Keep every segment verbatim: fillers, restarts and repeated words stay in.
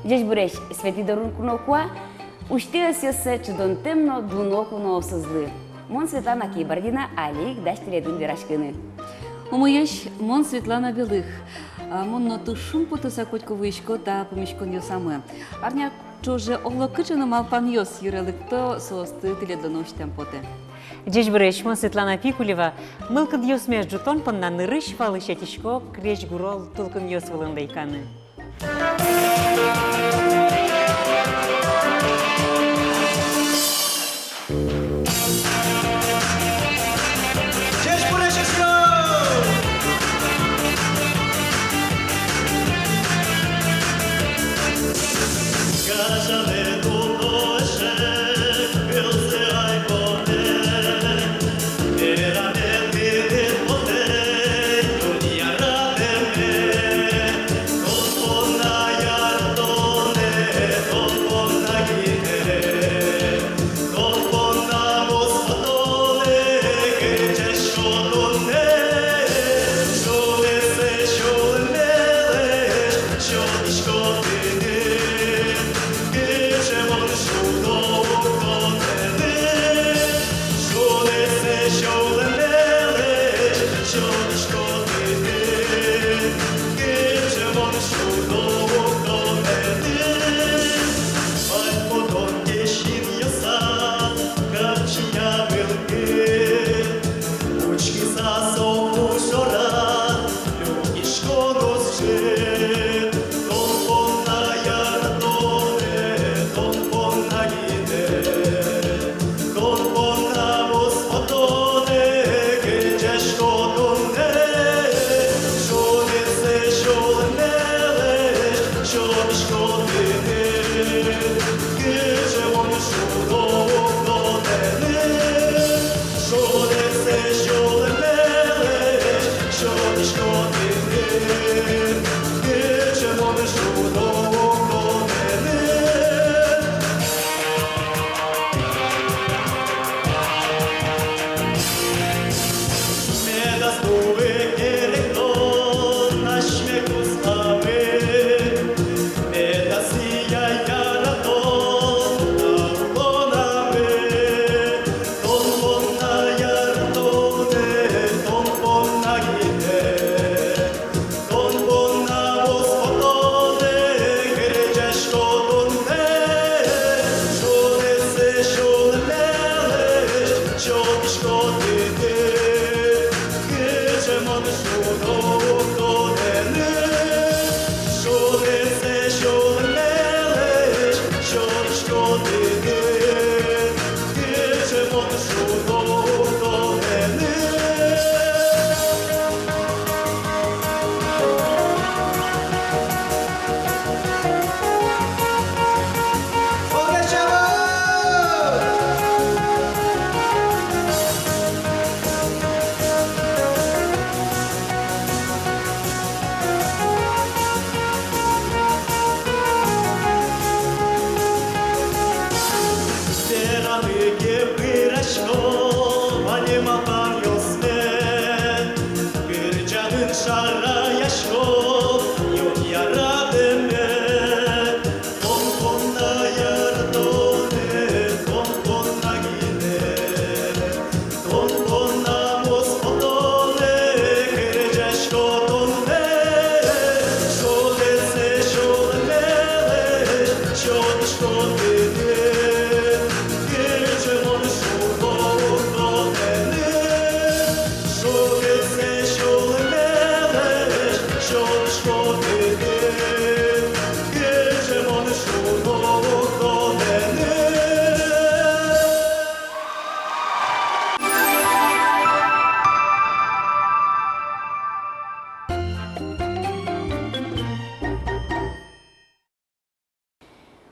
Ӟечбуресь! Светӥ дорын куно куа усьтӥ ӧсъёссэ чидонтэм но дуно куноосызлы. Мон, Светлана Кибардина, али ик дась тӥледын вераськыны. Умоесь, мон Светлана Белых. А мон но туж шумпотыса котьку вуисько та пумиськонъёсамы. Арня ӵоже олокыӵе но малпанъёс йыре лыкто, соосты тӥледлы но усьтэм потэ. Ӟечбуресь, мон Светлана Пикулева. Мылкыдъёсме ӝутон понна нырысь вал сётӥсько крезьгуро тулкымъёс вылын лэйканы.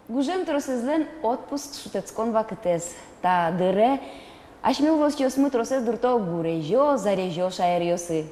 Гужем тросэзлэн отпуск, шутэтскон вакытэз. Та дыре асьме улосчиосмы тросэз дырто гурезё, зарезё шаеръёсы.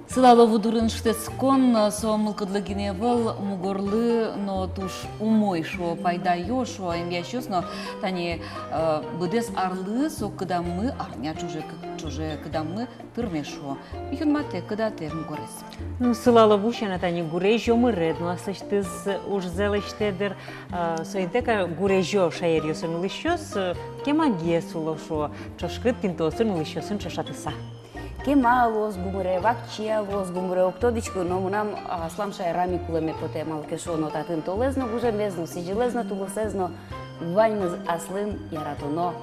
Сылало, ву дурын шутэтскон со мылкыдлы гинэ ӧвӧл, мугорлы но туж умой, шуо пайдаё, шуо эмъясьёс но. Тани, э, быдэс арлы со кыдамы арня ӵоже кык Уже кыдаммы тырме, шуо. Юнматэ, кыдатэ мугорез. Ну, сылало, бусен, а тани гурезь омыред но аслэсьтыз ужзэ лэсьтэ дыр. А, соин ик гурезьё шаеръёсын улӥсьёс, э, кемагес уло, шуо, ӵошкыт интыосын улӥсьёсын ӵошатыса. Кема луоз гумыре, вакчи луоз гумыре, уг тодӥськы, но мынам аслам шаерам ик улэме потэ, малы ке шуоно татын толэз но, гужемез но, сӥзьылэз но, тулысэз но, ваньмыз аслым яратоно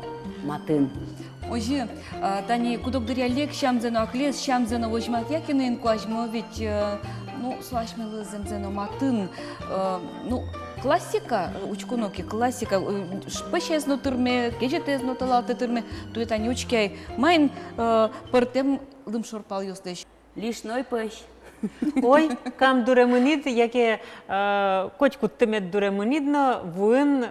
матын. Озьы, а, тани куд-ог дыръя лек сямзэ но, аклес сямзэ но возьматъя ке но, инкуазьмы ведь, э, ну, со асьмелы зэмзэ но матын, э, ну, классика, э, учконо ке, классика, э, ш-, пӧсез но тырме, кезьытэз но талалтэ тырме, туэ тани учке ай, маин, э, пӧртэм лымшор палъёслэсь. Лишной пӧсь. Ой, кам дуре мынӥд, яке, э, котькуд тымет дуре мынӥд но, вуын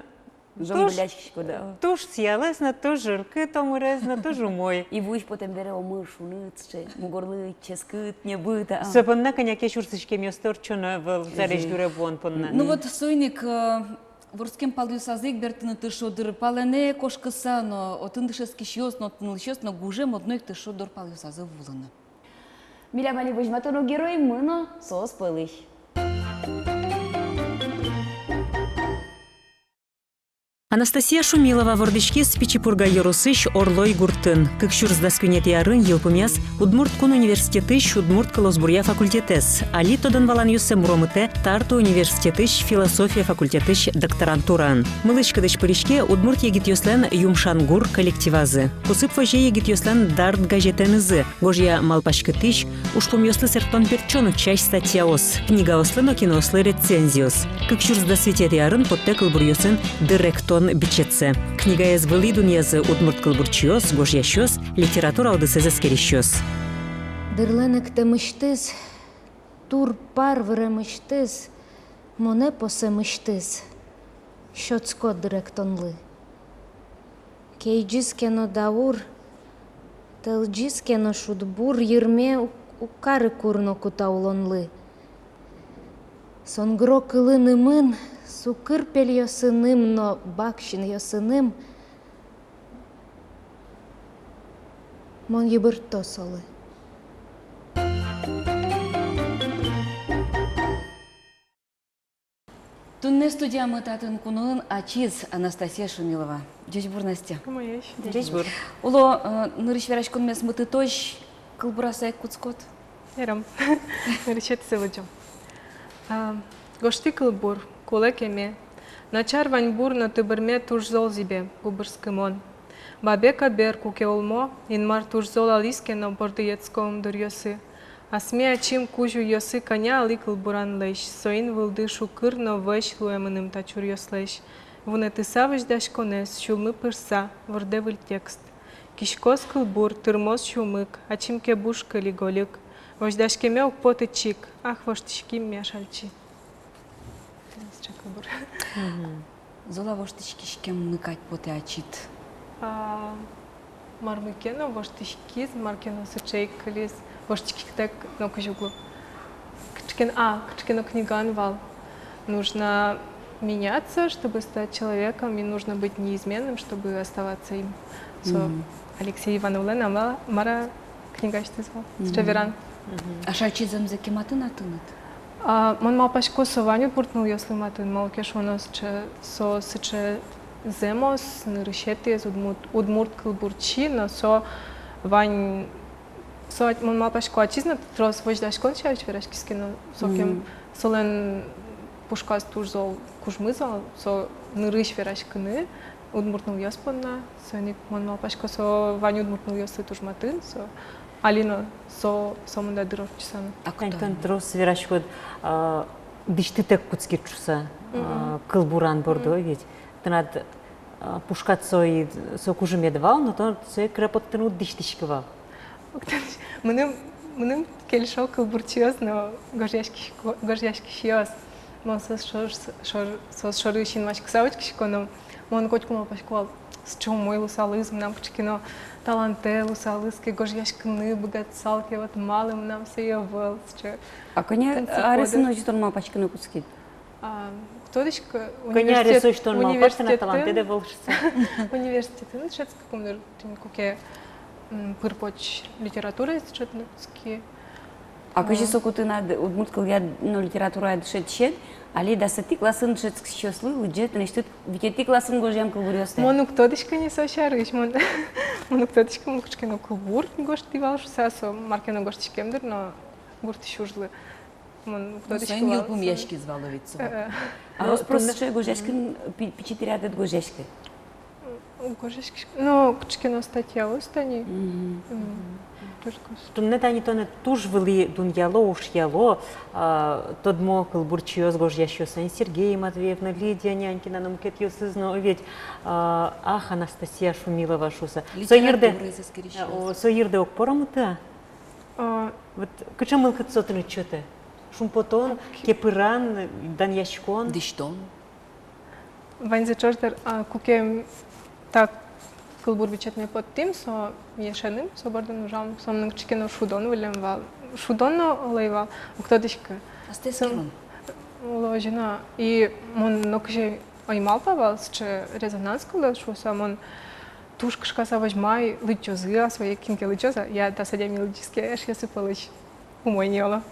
Жомбыляськиськод, да. Туж сиялэз но, туж ыркыт омырез но, туж умой. И вуись потэм бере омыр шуныт, сыӵе мугорлы ческыт, небыт, а. Со понна кӧня ке сюрсӥськемъёсты ортчоно ӧвӧл зарезь дуре вуон понна. Ну вот соин ик, э, вордскем палъёсазы ик бертыны тыршо дыр, палэнэ кошкыса но, отын дышетскисьёс но, отын улӥсьёс но, гужем одно ик тыршо дор палъёсазы вуылыны. Милям али возьматоно героймы но соос пӧлысь. Анастасия Шумилова вордӥськиз Пичи Пурга ёросысь Орлой гуртын. Кык сюрс дас куинетӥ арын йылпумъяз Удмурт кун университетысь удмурт кылосбуръя факультетэз. Али тодон-валанъёссэ муромытэ Тарту университетысь философия факультетысь докторантураын. Мылысь-кыдысь пыриське удмурт егитъёслэн «Юмшан гур» коллективазы. Кусып возе егитъёслэн «Дарт» газетэнызы. Гожъя малпаськытӥсь, ужпумъёслы сэрттон-пертчон утчась статьяос, книгаослы но киноослы рецензиос. Кык сюрс дас витетӥ арын поттэ кылбуръёсын дыректон бичетсэ. Книгаез вылӥ дунъязы удмурт кылбурчиос, гожъясьёс, литература удысэз эскерисьёс. Дырлэн эктэмысьтыз, тур-пар выремысьтыз, монэ посэмысьтыз сётско дыректонлы. Кельӟиз ке но даур, тӧлӟиз ке но шудбур, йырме уг-, уг кары кур ноку та улонлы. Сонгро кылынымын, сукыр пельёсыным но бак синъёсыным мон йыбыртто солы. Туннэ студиямы татын куноын ачиз Анастасия Шумилова. Ӟечбур, Настя. Умоесь. Ӟечбур. Оло, э, нырысь вераськонмес мытытозь кылбураса ик кутскод? Ярам. Нырысетӥзэ лыдӟом. А, гожтӥ кылбур, кулэ кеме. Начар ваньбур но тыбырме туж зол зӥбе, губырскымон. Бабе кабер, куке улмо, Инмар туж зол алӥз ке но, борды йӧтско ымдуръёсы. Асме ачим кузь уйёсы кӧня али кылбуранлэсь, соин вылды шукыр но вӧсь луэ мыным та чуръёслэсь. Вунэтыса возьдаськонэз, сюлмы пырса, вордэ выль текст. Киськоз кылбур, тырмоз сюмык, ачим ке буш кыли гольык. Возьдаськеме уг поты чик, ах, воштӥським ми, Ашальчи. Тӥни сыӵе кылбур. Мгм. Зол-а воштӥськиськеммы кадь потэ ачид? А, мар мыке но воштӥськиз, мар ке но сыӵе ик кылиз, воштӥськытэк но кызьы уг лу. Кыӵе ке но, а, кыӵе ке но книгаын вал: нужно меняться, чтобы стать человеком, и нужно быть неизменным, чтобы оставаться им. Со Мгм. Алексей Ивановлэн, а, ма-, мар-а книгаысьтыз вал. Мгм. Сыӵе веран. Мгм. Ашальчи зэмзэ кематын-а тыныд? А, мон малпасько, со вань удмурт нылъёслы матын, малы ке шуоно сыӵе, со сыӵе зэмос, нырысетӥез удмурт, удмурт кылбурчи, но со вань, со, мон малпасько, ачиз но трос возьдаськон сярысь вераськиз ке но, сокем Мгм. солэн пушказ туж зол кужмыз вал, со нырысь вераськыны удмурт нылъёс понна, соин ик мон малпасько, со вань удмурт нылъёслы туж матын, со али но со, сомында дыр ортчыса но. А кытын трос вераськод, а, дӥсьтытэк кутскид шуса, а, Мгм. кылбуран борды, Мгм. ведь? Тынад, а, пушкад со и, со кужымед вал, но тон сое кыре поттыны уд дӥсьтӥськы вал. Мыным, мыным кельшо кылбурчиос но гожъяськись-, гожъяськисьёс. Мон соос шор-, шор-, соос шоры синмаськыса учкисько но, мон котьку малпасько вал, сыӵе умой луысалыз, мынам кыӵе ке но талантэ луысалыз ке, гожъяськыны быгатысал ке, вот малы мынам сое ӧвӧл, сыӵе. А кӧня аресынозь тон малпаськыны кутскид? А, уг тодӥськы, кӧня аресозь тон малпаськод, тынад талантэд ӧвӧл шуса. Университетын дышетскыкум дыр, тӥни куке м, пыр-поч литератураез дышетыны кутски. А кызьы соку тынад удмурт кылъя но литературая дышетӥсед, али дасэтӥ классын дышетскисьёслы лыдӟе тынэсьтыд витетӥ классын гожъям кылбуръёстэ? Мон уг тодӥськы ни со сярысь, мон, мон уг тодӥськы, мон кыӵе ке но кылбур гожтӥ вал шуыса, со мар ке но гожтӥськем, дыр, но гуртысь ужлы. Мон уг тодӥськы вал. Ну, соин йылпумъяськиз вал ведь со. Э-э. А рос-прос сыӵе гожъяськын, пи-, пичи дыръяд гожъяськы? Гожъяськисько. Ну, кыӵе ке но статьяос тани. Мгм. М, только с- Туннэ тани тонэ туж вылӥ дунъяло, ушъяло, а, тодмо кылбурчиос, гожъясьёс, тани Сергей Матвеев но, Лидия Нянькина но, мукетъёсыз но, ведь, а, ах, Анастасия Шумилова шуыса. Со йырдэ, литератураез эскерисьёс. О, со йырдэ огпоры-а мытыны? А. Вот кыӵе мылкыд со тыныд сётэ? Шумпотон, окей, кепыран, данъяськон? Дӥсьтон. Ваньзэ ӵош, дыр, а, куке та кылбур бичетме поттӥм, со ми эшеным, со бордын ужам, со мыным кыӵе ке но шудон вылэм вал. Шудон но ӧй вал, уг тодӥськы. Астэ эскерон. Со, луэ, озьы но. И мон нокызьы ӧй малпа вал, сыӵе резонанс кылдоз шуыса, мон туж кышкаса возьмай, лыдӟозы-а сое, кин ке лыдӟоз-а, я, дас адями лыдӟиз ке эшъёсы пӧлысь, умой ни, оло.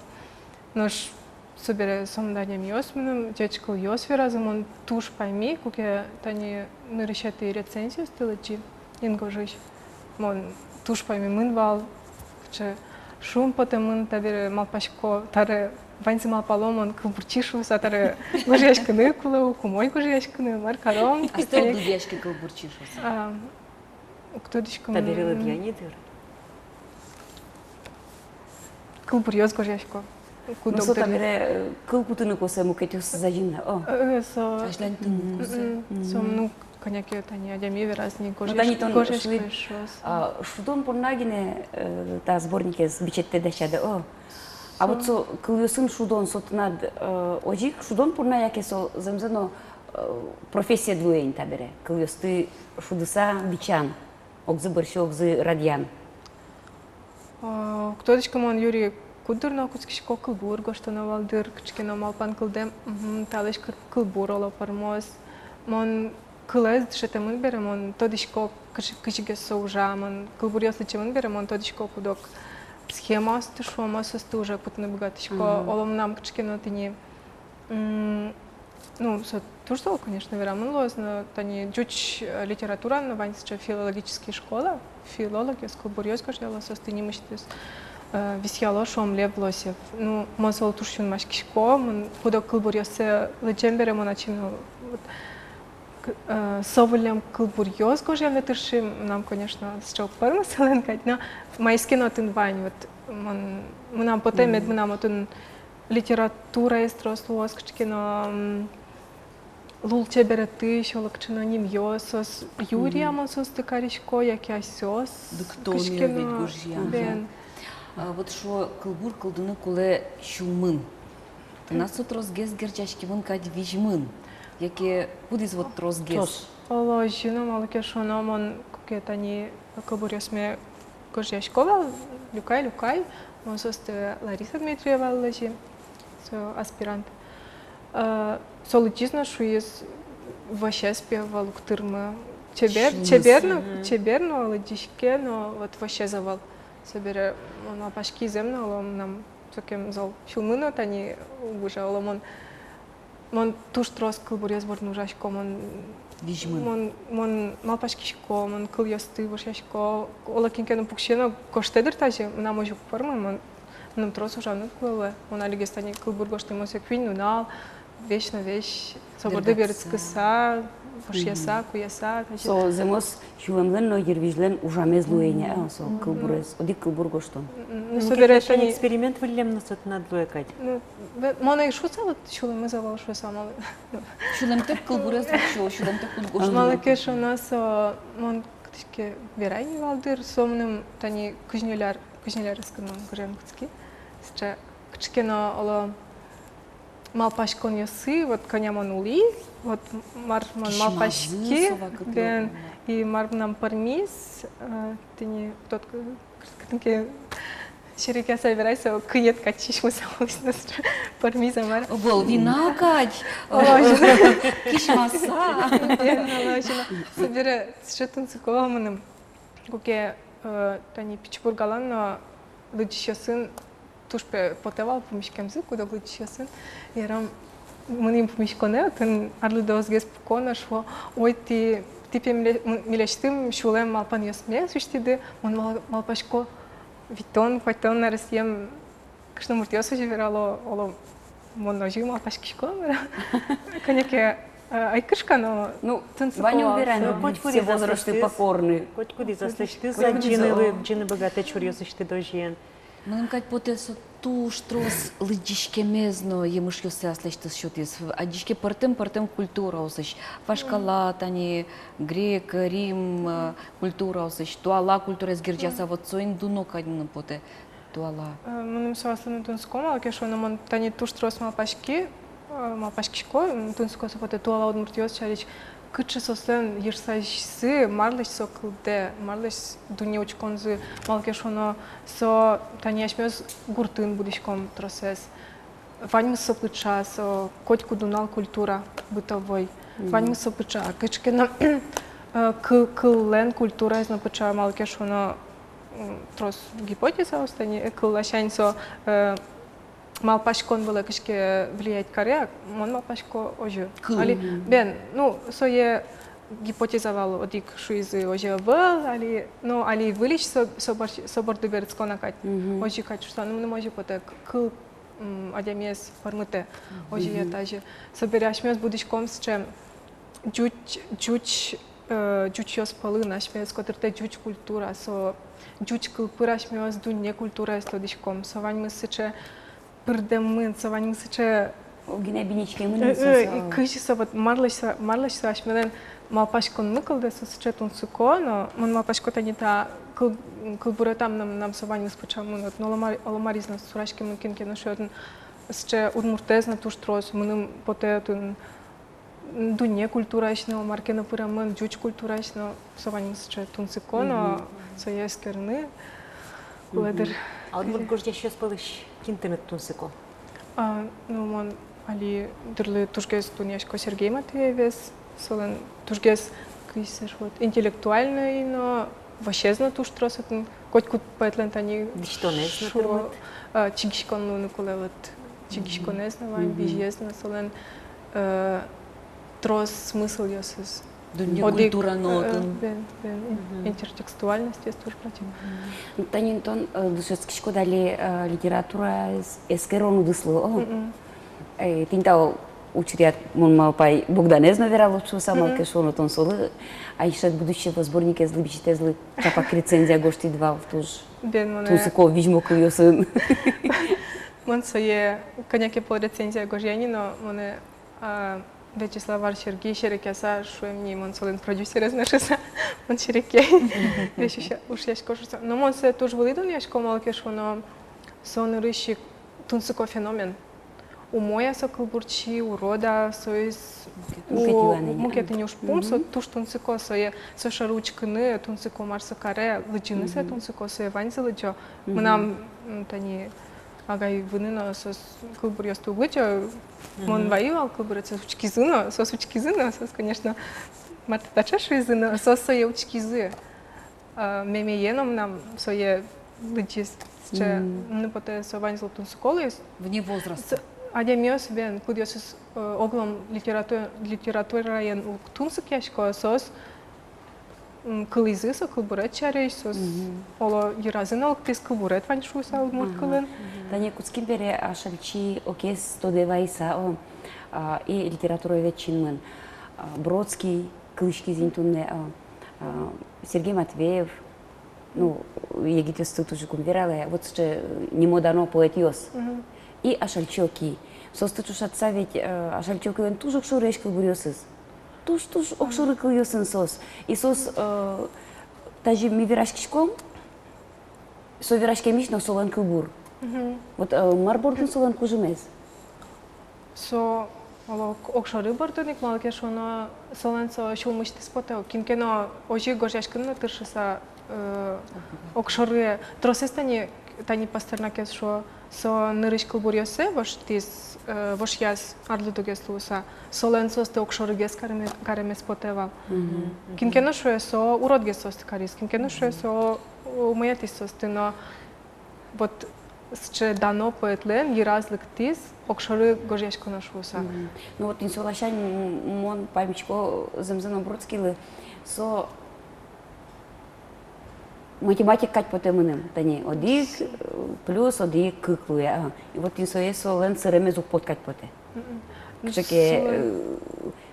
Нош собере сомында адямиос мыным ӟеч кылъёс веразы, мон туж паймӥ, куке тани нырысетӥ рецензиосты лыдӟи «Ингожысь». Мон туж паймемын вал, кыӵе шумпотэмын, табере малпасько, таре ваньзы малпало, мон кылбурчи шуыса, таре гожъяськыны кулэ ук, умой гожъяськыны, мар каром. Астэ уд лыдъяськы кылбурчи шуыса? А, уг тодӥськы. Табере лыдъя ни, дыр. Кылбуръёс гожъясько. Ну, куд-ог со табере, э, кыл кутыны косэ мукетъёсыз азьын но, о. Э, э, со. Азьланьтыны косэ. Мгм. Со, ну, кӧня ке тани адями вераз ни, гожъяськ-, тани тон гожъясько шуид, шуоз. А, шудон понна гинэ, э, та сборникез бичетэ дасяды, о. А вот со кылъёсын шудон, со тынад, э, озьы ик шудон понна, яке со зэмзэ но, э, профессиед луэ ини табере, кылъёсты шудыса бичан, огзы бӧрсьы огзы радъян? А, уг тодӥськы, мон юри куддыр но кутскисько кылбур гожтоно вал, дыр, кыӵе ке но малпан кылдэм, мгм, талэсь кы-, кылбур, оло, пӧрмоз. Мон кылэз дышетэмын бере, мон тодӥсько, кызьы-, кызьы ке со ужа, мон кылбуръёс лыдӟемын бере, мон тодӥсько, куд-ог схемаосты, шуомы, соосты уже кутыны быгатӥсько. Мгм. Оло, мынам кыӵе ке но тӥни, м, ну, со туж зол, конечно, верамын луоз, но тани ӟуч, э, литератураын но вань сыӵе филологический школа, филологъёс кылбуръёс гожъяло, соосты нимысьтыз, э, висъяло, шуом, Лев Лосев. Ну, мон солы туж сюлмаськисько, мон куд-ог кылбуръёссэ лыдӟем бере, мон ачим но, вот, к-, э, со выллем кылбуръёс гожъяны тырши, мынам, конечно, сыӵе уг пӧрмы солэн кадь, но маиз ке но отын вань, вот, мон, мынам потэ, мед мынам отын литератураез трос луоз, кыӵе ке но, м, лулчеберетысь, оло, кыӵе но нимъёс, соос юри-а мон соосты карисько, яке асьсэос кыӵе ке но. Дыктон но ведь гожъян. Бен. А, вот шуо, кылбур кылдыны кулэ сюлмын. Тынад со тросгес герӟаськемын кадь визьмын. Яке кудӥз вот тросгес? Трос. Оло, озьы но, малы ке шуоно, мон куке тани кылбуръёсме гожъясько вал, люкай, люкай, мон соосты Лариса Дмитриевалы лэзи, со аспирант. Э, со лыдӟиз но шуиз, вӧсез пе ӧвӧл, уг тырмы. Чебер, чебер но, чебер но лыдӟиське, но вот вӧсез ӧвӧл. Собере мон малпаськи, зэм но, оло, мынам сокем зол сюлмы но тани уг ужа, оло, мон, мон туж трос кылбуръёс бордын ужасько, мон визьмын. Мон, мон малпаськисько, мон кылъёсты вошъясько, оло, кин ке но пуксе но гожтэ, дыр, тазьы, мынам озьы уг пӧрмы, мон, мыным трос ужаны кулэ луэ. Мон алигес тани кылбур гожтэмъёсы куинь нунал, весь но весь со борды берытскыса, вошъяса, куяса, тазьы. Со зэмос сюлэмлэн но йырвизьлэн ужамез луэ ини, а, со кылбурез, одӥг кылбур гожтон. М, ну, собере тани эксперимент выллем но со тынад луэ кадь. Ну, ве-, мон ӧй шу солы, сюлэмез ӧвӧл шуыса, малы. Сюлэмтэк кылбурез лыдӟо, сюлэмтэк уд гожты. Малы ке шуоно, со, мон кытысь ке верай ни вал, дыр, со мыным тани кызь ньыль ар, кызь ньыль арескын мон гожъяны кутски. Сыӵе кыӵе ке но, оло, малпаськонъёсы, вот кӧня мон улӥ, вот мар мон малпаськи, бен, и мар мынам пӧрмиз, э, тӥни, тот, к-, к-, кытын ке серекъяса верай, со кыед кадь сисьмыса улӥз но, пӧрмиз-а, мар. Ӧвӧл, вина кадь, о, э, кисьмаса. Бен, оло, озьы но. Собере сыӵе тунсыко вал мыным. Куке Э, тани Пичи Пургалэн но лыдӟисьёсын туж пе-, потэ вал пумиськемзы, куд-ог лыдӟисьёсын. Ярам, мынӥм пумиськонэ, отын арлыдо ӧз гес пуко но шуо: «Ой, тӥ, тӥ пе миле-, м-, милесьтым сюлэм малпанъёсмес усьтӥды». Мон мал-, малпасько, витьтон, куатьтон аресъем кышномуртъёс озьы верало, оло, мон озьы малпаськисько, мар-а. Кӧня ке, э, ӧй кышка но, ну, тунсыко вань вал вераны, со. Котькудӥз все возрасты аслэсьтыз покорны. Котькудӥз аслэсьтыз. Котькудӥз, адӟыны, о, лыдӟыны быгатэ чуръёсысьтыд озьыен. Мыным кадь потэ, со туж трос лыдӟиськемез но емышъёссэ аслэсьтыз сётӥз. Адӟиське пӧртэм-пӧртэм культураосысь. Вашкала, тани грек, рим, э, культураосысь. Туала культураез герӟаса, вот соин дуно кадь, мыным потэ. Туала. Э, мыным со аслым но тунсыко, малы ке шуоно, мон тани туж трос малпаськи, э, малпаськисько, м, тунсыко со потэ туала удмуртъёс сярысь, кыӵе соослэн йырсазьсы, марлэсь со кылдэ, марлэсь дунне учконзы, малы ке шуоно, со тани асьмеос гуртын будӥськом тросэз. Ваньмыз со пыӵа, со котькуд нунал культура бытовой. Мгм. Ваньмыз со пыӵа. Кыӵе ке но, э, кыл-, кыллэн культураез но пыӵа, малы ке шуоно, м, трос гипотезаос тани, э, кыл ласянь со, э, малпаськон вылэ кыӵе ке влиять каре, мон малпасько, озьы. Кыл. Али, мгм, бен, ну, сое гипотеза вал, одӥг шуизы, озьы ӧвӧл, али, ну, али выльысь со, со борд-, со борды берытскон-а кадь. Мгм. Озьы кадь шуса, ну, мыным озьы потэ, к-, кыл, м, адямиез пӧрмытэ, мгм, озьы я тазьы. Собере асьмеос будӥськом сыӵе ӟуч, ӟуч, э, ӟучъёс пӧлын, асьмеос котыртэ ӟуч культура, со ӟуч кыл пыр асьмеос дунне культураез тодӥськом, со ваньмыз сыӵе пырдэмын, со ваньмыз сыӵе. Огинэ биниськемын, э, со, э, со. И кызьы со, вот, марлэсь со, марлэсь со асьмелэн малпаськонмы кылдэ, со сыӵе тунсыко, но мон малпасько, тани та кыл-, кылбуретам но мынам со ваньмыз пыӵамын, вот, но оломар-, оломариз но сураськемын, кин ке но шуэ отын, сыӵе удмуртэз но туж трос, мыным потэ отын дунне культураысь но, мар ке но пыремын, ӟуч культураысь но, со ваньмыз сыӵе тунсыко но, мгм, сое эскерыны кулэ дыр. Мгм. А удмурт гожъясьёс пӧлысь кин тыныд тунсыко? А, ну, мон али дырлы тужгес дунъясько Сергей Матвеевез, солэн тужгес, кызьы шуод, интеллектуальной но, вӧсез но туж трос отын, котькуд поэтлэн тани дӥсьтонэз но шуо, тырмыт. А, чигиськон луыны кулэ, вот, чигиськонэз но вань, мгм, визьез но, солэн, э, трос смыслъёсыз. Дунне культура но, э, отын. Бен, бен, ин-, мгм, интертекстуальностез туж бадӟым. Ну, тани тон, э, дышетскиськод али, э, литератураез эскерон удыслы, о. Мгм. Э, тӥни та учыръяд, мон малпай, Богданэз но вералод шуса, мгм, малы ке шуоно, тон солы «Айшет будущего» сборникез лыбиысьтэзлы чапак рецензия гожтӥд вал, туж, бен, монэ, тунсыко, визьмо кылъёсын. Мон сое кӧня ке пол рецензия гожъя ни, но монэ, а, Вячеслав Ар-Серги серекъяса шуэм ни, мон солэн продюсерез на шуса, мон серекъяй. Весь уж-, ушъясько шуса. Но мон сое туж вылӥ дунъясько, малы ке шуоно, со нырысь ик тунсыко феномен. Умой-а со кылбурчи, урод-а, соиз мукет, у-, мукет юан ини, мукет ини ужпум, со, мгм, туж тунсыко, сое, со шоры учкыны тунсыко, мар со каре, лыдӟыны сое, мгм, тунсыко, сое ваньзы лыдӟо. Мгм. Мынам, м, тани агай-вынын но соос кылбуръёсты уг лыдӟо, мон, мгм, вайи вал кылбуръёссэс, учкизы но, соос учкизы но, соос, конечно, мар-а таӵе шуизы но, соос сое учкизы. А, мемее но мынам сое лыдӟиз, сыӵе, мгм, ну, потэ, со ваньзылы тунсыко луиз. Вне возраста. С-, адямиос, бен, кудъёсыз, э, огъя литерату-, литератураен уг тунсыкъясько, соос м, кылӥзы со кылбурет сярысь, соос, мгм, оло, йыразы но лыктӥз, кылбурет вань шуса удмурт кылын. Ага. Тани кутским бере Ашальчи Окиез тодэ вайыса, о, а, и литературовед синмын, а, Бродский кылӥськиз ини туннэ, а, а, Сергей Матвеев, ну, егитъёсты туж ик ум вералэ, вот сыӵе, э, нимо-дано поэтъёс. Мгм. И Ашальчи Оки. Соосты ӵошатыса ведь, э, Ашальчи Окилэн туж огшорыесь кылбуръёсыз. Туж, туж огшоры кылъёсын соос. И соос, э, тазьы ми вераськиськом, со вераськемысь но солэн кылбур. Мгм. Вот, э, мар бордын солэн кужымез? Со, оло, огшоры бордын ик, малы ке шуоно, солэн со сюлмысьтыз потэ. Кин ке но озьы гожъяськыны но тыршыса, э, огшоры. Тросэз тани, тани Пастернакез шуо, со нырысь кылбуръёссэ воштӥз, э, вошъяз арлыдогес луыса, солэн соосты огшорыгес кареме-, каремез потэ вал. Мгм. Кин ке но шуэ, со уродгес соосты кариз, кин ке но шуэ, со умоятӥз соосты, но вот сыӵе дано поэтлэн йыраз лыктӥз огшоры гожъяськоно шуыса. Мгм. Ну вот тӥни со ласянь м-, мон паймисько зэмзэ но Бродскийлы, со математик кадь потэ мыным, тани одӥг, э, плюс одӥг кык луэ, а. И вот тӥни сое солэн сыремез уг пот кадь потэ. Мгм. Кыӵе ке, солэн, э,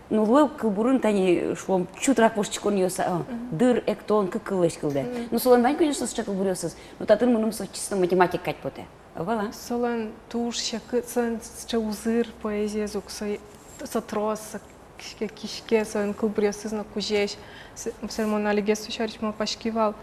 ну, луэ кылбурын, тани шуом, чутрак воштӥськонъёс, а, мгм, дыр, эктон, кык кыллэсь кылдэ. Мгм. Ну, солэн вань, конечно, сыӵе кылбуръёсыз, но татын мыным со чисто математик кадь потэ. Ӧвӧл-а? Солэн туж секыт, солэн сыӵе узыр поэзиез ук, со, со трос, со киське, киське, солэн кылбуръёсыз но кузесь. С-, собере мон алигес со сярысь малпаськи вал,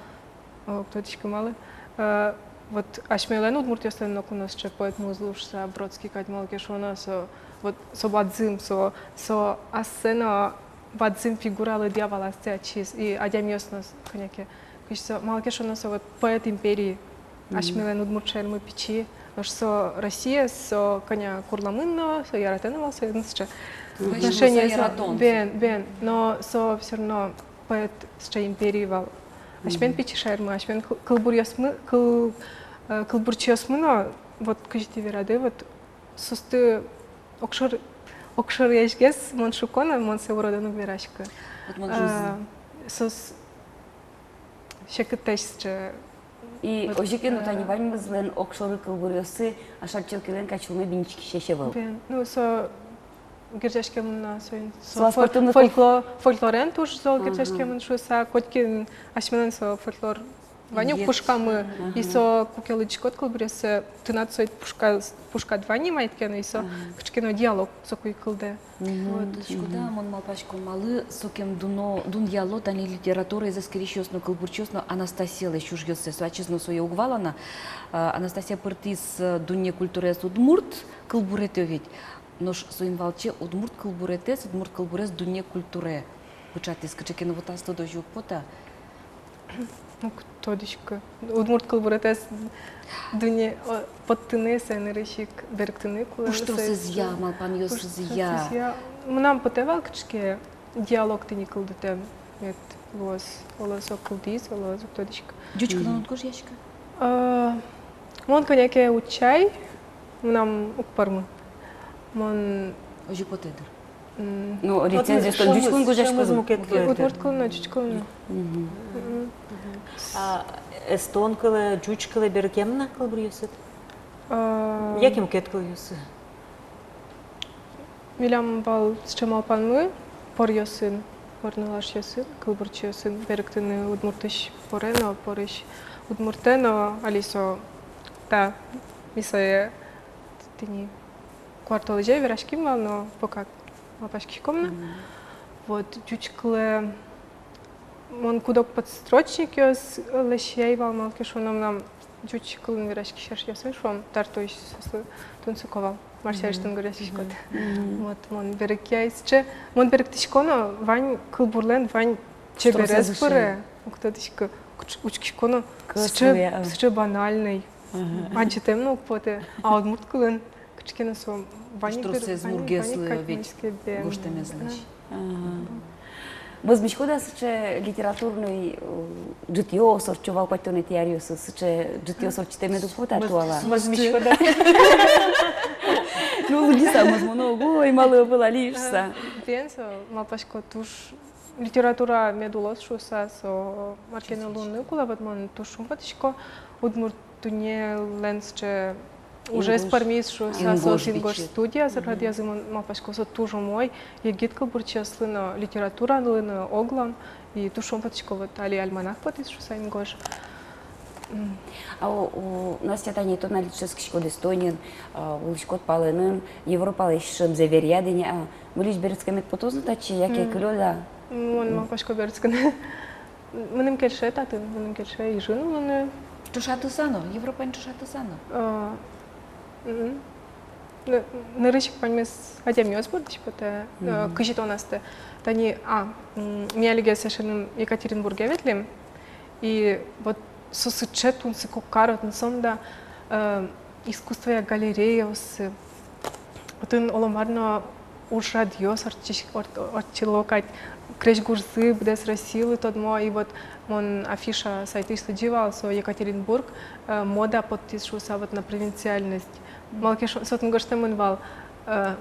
э, уг тодӥськы малы. Э, вот асьмелэн удмуртъёслэн ноку но сыӵе поэтмы уз лу шуса, Бродский кадь, малы ке шуоно, со, вот, со бадӟым, со, со ассэ но бадӟым фигуралы лыдъя вал, ассэ ачиз, и адямиос но с-, кӧня ке. Кызьы со, малы ке шуоно, со вот поэт империи. Мгм. Асьмелэн удмурт шаермы пичи, нош со Россиез, со кӧня курлэмын но, со яратэ но вал, со, ну, сыӵе. Мгм. Отношение со, яратон. Бен, бен, но со всё равно поэт сыӵе империи вал. Асьмелэн, мгм, пичи шаермы, асьмелэн кыл-, кылбуръёсмы, кыл-, э, кылбурчиосмы но, вот кызьы тӥ верады, вот соосты огшор-, огшорыяськогес, мон шуко но, мон сое уродэн уг вераськы. Вот мон, э, шуиз, соос секытэсь сыӵе. И вот, озьы ке но, э, тани ваньмызлэн огшоры кылбуръёссы Ашальчи Окилэн кадь сюлмы биньыськисесь ӧвӧл. Бен, ну, со герӟаськемын на, соин, со, со фоль-, аспӧртэмлыко-, фолькло-, фольклорен туж зол, ага, герӟаськемын шуыса, котькин асьмелэн со фольклор вань ук пушкамы, ага, и со куке лыдӟиськод кылбурез, тынад со ик пушка-, пушкад вань ни мае ке но, и со, ага, кыӵе ке но диалог соку ик кылдэ. Мгм. Вот. Тодӥськод-а, мгм, мон малпасько, малы сокем дуно, дунъяло тани литератураез эскерисьёс но, кылбурчиос но Анастасиялэсь ужъёссэ. Со ачиз но сое уг вала на. А, Анастасия пыртӥз, э, дунне культураез удмурт кылбуретэ ведь. Нош соин валче удмурт кылбуретэз, удмурт кылбурез дунне культурае пыӵатӥз. Кыӵе ке но вот ас тодозь уг пота. Уг тодӥськы. Удмурт кылбуретэз дунне, о, поттыны, сое нырысь ик берыктыны кулэ. Пуштросэзъя, малпанъёсызъя. Пуштросэзъя. Мынам потэ вал кыӵе ке диалог тӥни кылдытэм, мед луоз, оло со кылдӥз, оло ӧз, уг тодӥськы. Ӟуч кылын уд гожъяськы? Э, мон кӧня ке утчай, мынам уг пӧрмы. Мон... Озьы потэ дыр. М. Ну, рецензиос тон ӟуч кылын гожъяськод. Удмурт кылын но, ӟуч кылын но. Мгм. Мгм. А эстон кылэ, ӟуч кылэ берыкъямын-а кылбуръёсыд? А. Яке мукет кылъёсы? Милям вал сыӵе малпанмы поръёсын, пор нылашъёсын, кылбурчиосын берыктыны удмуртысь поре но, порысь удмуртэ но, али со та, ми сое тӥни куартолэзе вераським вал, но пока малпаськиськом на. Мгм. Вот, ӟуч кылэ мон куд-ог подстрочникъёс лэсьтӥ вал, малы ке шуоно, мынам ӟуч кылын вераськисьёсын, шуом, Тартуысь, соослы тунсыко вал, мар сярысь тон гожъяськод. Мгм. Вот, мон берыкъяй сыӵе, мон берыктӥсько но, вань кылбурлэн вань чеберез пыре, уг тодӥськы, уч-, учкисько но, сыӵе, сыӵе банальный. Ага. Адӟытэм но уг потэ, а удмурт кылын кыӵе ке но со вань ик, тросэз вань ик, мургес вань ик луэ кадь ведь, мынӥське, бен, гожтэмезлэсь. Ага. Ага. Мӧзмиськод-а, сыӵе литературной, э, ӝытъёс ортчо вал куатьтонэтӥ аръёсы, сыӵе ӝытъёс ортчытэмед уг поты-а туала? Мӧзмиськод-а? Ну, лыдӟыса мӧзмоно ук, ой, малы ӧвӧл али шуса. Бен, со, малпасько, туж литература мед улоз шуса, со мар ке но луыны кулэ, вот мон туж шумпотӥсько, удмурт дуннелэн сыӵе ужез пӧрмиз шуса, со «Инкожь» студия радъязы, мон малпасько, со туж умой егит кылбурчиослы но, литературалы но оглом, и туж шумпотӥсько, вот али альманах потӥз шуса, «Инкожь». М. А, о, о, Настя, тани тон али дышетскиськод Эстониын, а, улӥськод палэнын, Европалэсь шӧмзэ веръяд ини, а, мылысь берытскемед потоз-а татчы, яке кылёд-а? М, мон малпасько берытскыны. Мыным кельше татын, мыным кельше Ижын улыны. Ӵошатыса но, Европаен ӵошатыса но. А, мгм. Ны-, нырысь ик ваньмыз адямиос бордысь потэ, э, кызьы тон астэ. Тани, а, м, ми алигес эшеным Екатеринбурге ветлӥм. И вот со сыӵе тунсыко кар, отын сомында, э, искусствоя галереяосы, Отын оло мар но ужрадъёс ортчись-, орт-, ортчыло кадь, крезьгурзы быдэс Россилы тодмо, и вот мон афиша сайтысь лыдӟи вал, со Екатеринбург, э, мода поттӥз шуыса, вот на провинциальность. Малы ке шуоно, со отын гожтэмын вал, э,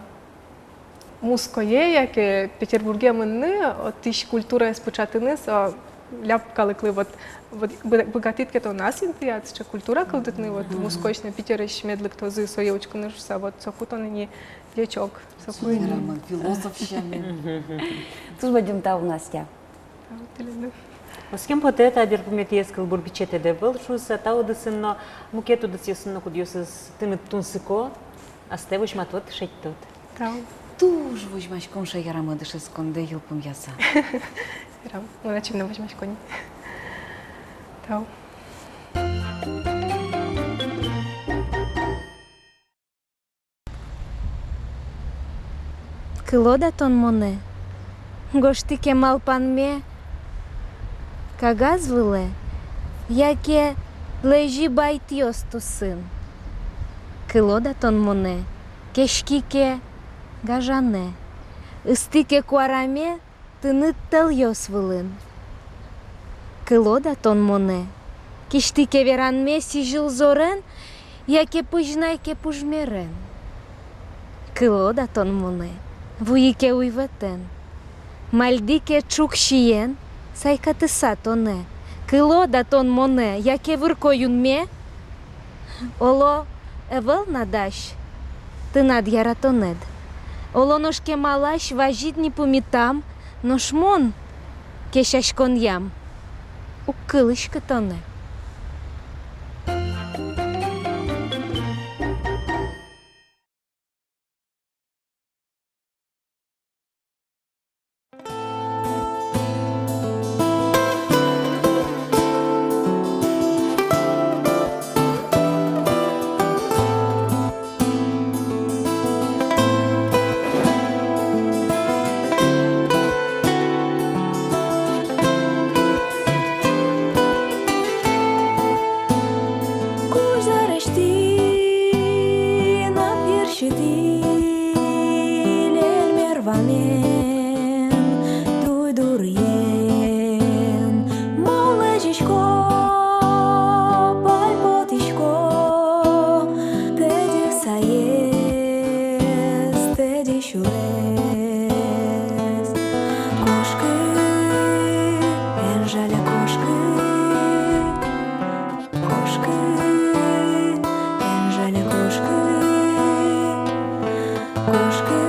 Муское яке Петербурге мыныны, отысь культураез пыӵатыны, со ляб калыклы, вот, вот бы-, быгатӥд ке тон ас интыяд сыӵе культура кылдытыны, вот, Мгм. Мускоысь но Питерысь мед лыктозы сое учкыны шуыса, вот, соку тон ини ӟеч ог, соку ини. Мгм. Философ сямен. Туж бадӟым тау, Настя. Тау тӥледлы. Оскем потэ, та берпуметӥез кылбур бичетэд ӧвӧл шуыса, та удысын но, мукет удысъёсын но, кудъёсыз тыныд тунсыко, астэ возьматод, шедьтод. Тау. Туж возьмаськом шаерамы дышетскондэ йылпумъяса. Верам, мон ачим но возьмасько ни. Тау. Кылод-а тон монэ, гожтӥ ке малпанме кагаз вылэ яке лэзи байтъёс тусын? Кылод-а тон монэ, кеськи ке гажанэ, ыстӥ ке куараме тыныд тӧлъёс вылын? Кылод-а тон монэ, кисьтӥ ке веранме сӥзьыл зорен яке пызьнай ке пужмерен? Кылод-а тон монэ, вуи ке уйвӧтэн, мальдӥ ке ӵук сиен сайкатыса тонэ? Кылод-а тон монэ, яке вырко юнме? Оло, ӧвӧл на дась тынад яратонэд. Оло, нош кемалась вазид ни пумитам, нош мон кесяськонъям уг кылӥськы тонэ. Кузь зарезьтӥ, нап йырситӥ, льӧльмер вамен, туй дурыен, мон лэзисько, пальпотӥсько тӧдьы саез, тӧдьы сюрес. Кошкы, эн жаля, кошкы. Кошкы, эн жаля, кошкы. Кошкы,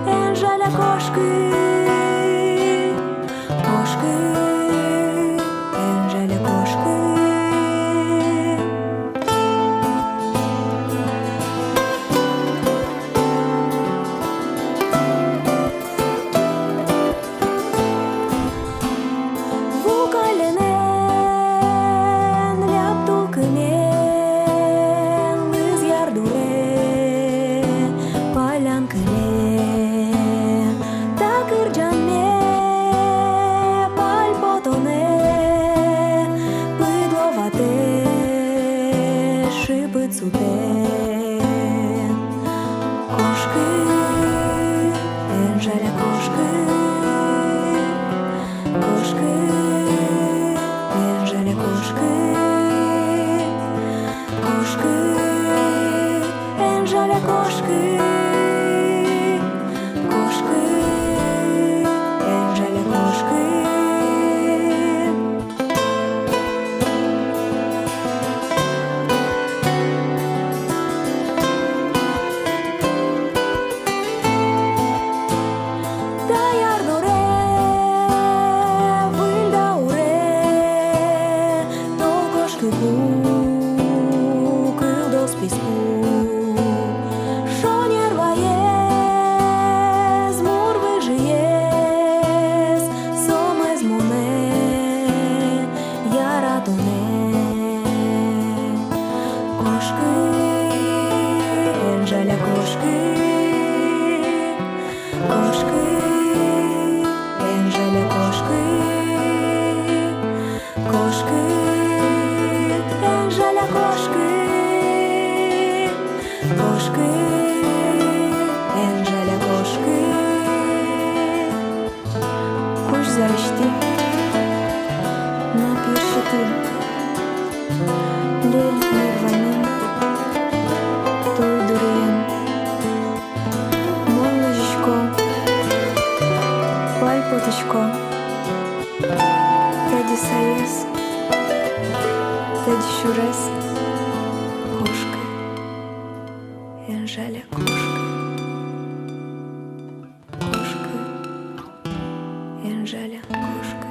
эн жаля, кошкы. Кошкы, эн жаля, кошкы. Ву каллен, ляб тулкымен, лыз яр дуре, паллян кылем, та кырӟанме, пальпотонэ, пыдло ватэ шыпыт сутэн. Кошкы, эн жаля, кошкы. Кошкы, эн жаля, кошкы. Кошкы, эн жаля, кошкы. Кошкы, эн жаля, кошкы. Та яр дуре, выль дауре, тол кошкы ку, кылдоз писпу. Шонер ваез, мур выжыез, сомез монэ яратонэ. Кошкы, эн жаля, кошкы. Кошкы, эн жаля, кошкы. Кошкы, эн жаля, кошкы. Кошкы, Ужез кошкы, эн жаля, кошкы, кошкы, эн жаля, кошкы.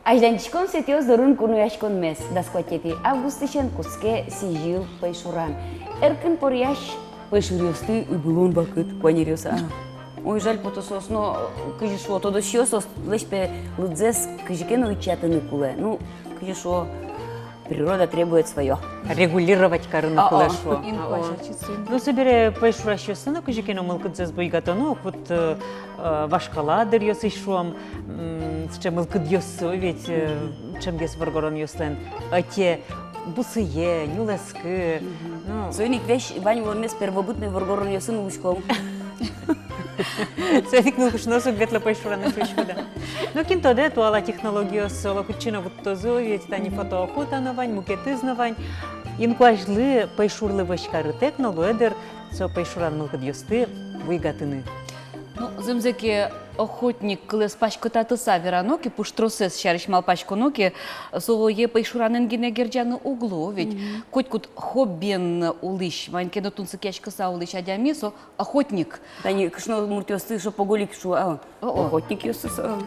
Азьланьтӥськом светъёс дорын кунояськонмес. Дас куатетӥ августысен кутске сӥзьыл пӧйшуран. Эркын поръясь пӧйшуръёсты ыбылон вакыт, куанеръёс, а. Ой, жаль потэ соос но, кызьы шуо, тодосчиос соослэсь, пе, лыдзэс кызьы ке но утчатыны кулэ. Ну, кызьы шуо, природа требует своё. Регулировать карыны кулэ, шуо. Инкуазь ачиз. Ну, собере пӧйшурасьёсты но кызьы ке но мылкыдзэс буйгатоно, вот, э, э, вашкала дыръёсысь, шуом, м, сыӵе мылкыдъёссы ведь, э, ӵемгес воргоронъёслэн. Ӧте бусые, нюлэскы. Ну. Соин ик весь вань улонмес первобытный воргоронъёсын улӥськом. Соин ик нылкышноос уг ветло пӧйшураны, шуиськод-а. Ну, кин тодэ, туала технологиос оло кытчы но вуттозы, ведь тани фотоохота но вань, мукетыз но вань. Инкуазьлы, пӧйшурлы вӧсь карытэк но луэ, дыр, со пӧйшуран мылкыдъёсты буйгатыны. Ну, зэмзэ ке, охотник кылэз паськытатыса верано ке, пуштросэз сярысь малпаськоно ке, сое пӧйшуранэн гинэ герӟаны уг луы, ведь котькуд хоббиен улӥсь, маин ке но тунсыкъяськыса улӥсь адями, со охотник. Тани кышномуртъёсты шопоголик шуо, а? О-о. Охотникъёсты со.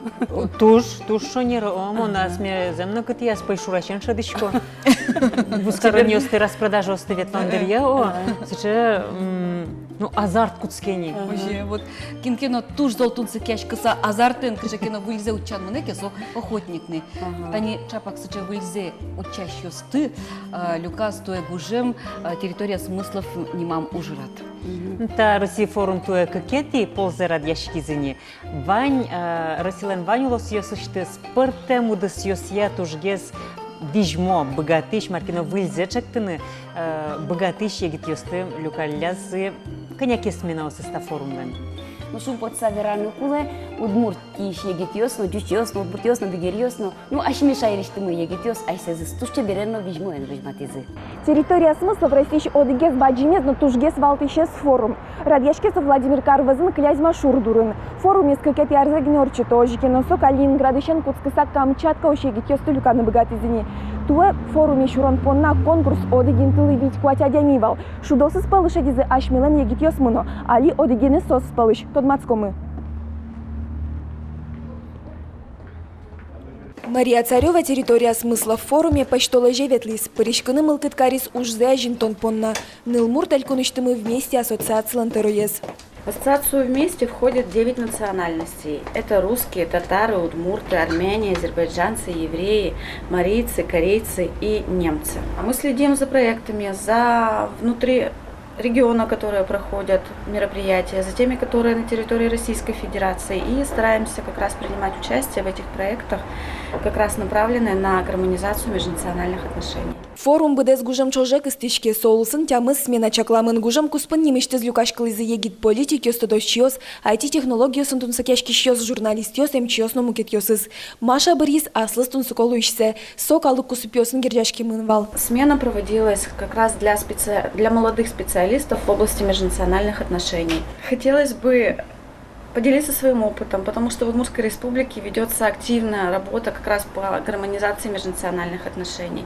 Туж, туж шонер, о, мон асме зэм но кытӥяз пӧйшурасен шӧдӥсько. Вузкаронъёсты, распродажаосты ветлон дыръя, о, сыӵе, м, ну, азарт кутске ни. Ага. Озьы, вот, кин ке но туж зол тунсыкъяськыса азартэн кыӵе ке но выльзэ утчан мынэ ке, со охотник ни. Ага. Тани ӵапак сыӵе выльзэ утчасьёсты, а, люказ туэ гужем, а, «Территория смыслов» нимам ужрад. Мгм. Та Россия форум туэ кыкетӥ ползэ радъяськиз ини. Вань, э, Россилэн вань улосъёсысьтыз пӧртэм удысъёсъя тужгес визьмо, быгатӥсь, мар ке но выльзэ ӵектыны, э, быгатӥсь егитъёсты люкаллязы. Кӧня ке сменаосыз та форумлэн? Ну, шумпотыса вераны кулэ, Удмуртиысь егитъёс но, ӟучъёс но, удмуртъёс но, бигеръёс но, ну, асьме шаерысьтымы егитъёс асьсэзыз туж чеберен но визьмоен возьматӥзы. «Территория смыслов» Россиысь одӥгез бадӟымез но тужгес валтӥсез форум. Радъяське со Владимир кар вӧзын Клязьма шур дурын. Форумез кыкетӥ арзэ гинэ ортчыто, озьы ке но со Калининградысен кутскыса Камчаткаысь егитъёсты люканы быгатӥз ини. Туэ форуме сюрон понна конкурс одӥг интылы вить-куать адями вал. Шудоосыз пӧлы шедизы асьмелэн егитъёсмы но, али одӥгеныз соос пӧлысь, тодматскомы. Мария Царёва «Территория смыслов» форуме пӧсьтолэзе ветлӥз. Пыриськыны мылкыд кариз ужзэ азинтон понна. Нылмурт элькунысьтымы «Вместе» ассоциацилэн тӧроез. В ассоциацию «Вместе» входит девять национальностей. Это русские, татары, удмурты, армяне, азербайджанцы, евреи, марийцы, корейцы и немцы. А мы следим за проектами, за внутри региона, которые проходят мероприятия, за теми, которые на территории Российской Федерации, и стараемся как раз принимать участие в этих проектах, как раз направленные на гармонизацию межнациональных отношений. Форум быдэс гужем ӵоже кыстӥське, со улсын тямыс смена чакламын. Гужем куспын нимысьтыз люкаськылӥзы егит политикъёс, тодосчиос, айти технологиосын тунсыкъяськисьёс, журналистъёс, эмчиос но мукетъёсыз. Маша бырйиз аслыз тунсыко луисьсэ. Со калык кусыпъёсын герӟаськемын вал. Смена проводилась как раз для специ-, для молодых специалистов в области межнациональных отношений. Хотелось бы поделиться своим опытом, потому что в Удмуртской Республике ведётся активная работа как раз по гармонизации межнациональных отношений.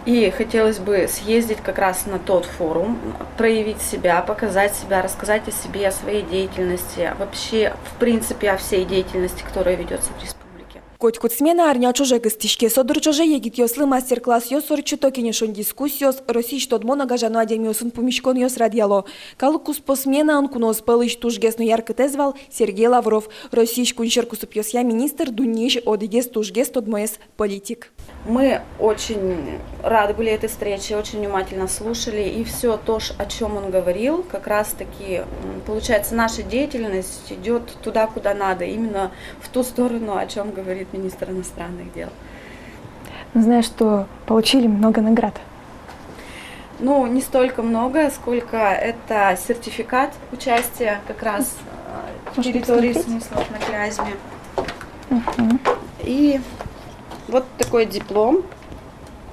И хотелось бы съездить как раз на тот форум, проявить себя, показать себя, рассказать о себе, о своей деятельности, вообще, в принципе, о всей деятельности, которая ведётся в республике. Котькуд смена арня ӵоже кыстӥське. Со дыр ӵоже егитъёслы мастер-классъёс ортчыто, кенешон-дискуссиос, Россиысь тодмо но гажано адямиосын пумиськонъёс радъяло. Калык куспо сменаын куноос пӧлысь тужгес но яркытэз вал Сергей Лавров, Россиысь кунсьӧр кусыпъёсъя министр, дуннеысь одӥгез тужгес тодмоез политик. Мы очень рады были этой встрече, очень внимательно слушали, и всё то, ш-, о чём он говорил, как раз-таки, м, получается, наша деятельность идёт туда, куда надо, именно в ту сторону, о чём говорит министр иностранных дел. Ну, знаю, что получили много наград. Ну, не столько много, сколько это сертификат участия как раз, э, в... Может, «Территории смыслов» на Клязьме. Мгм. И вот такой диплом,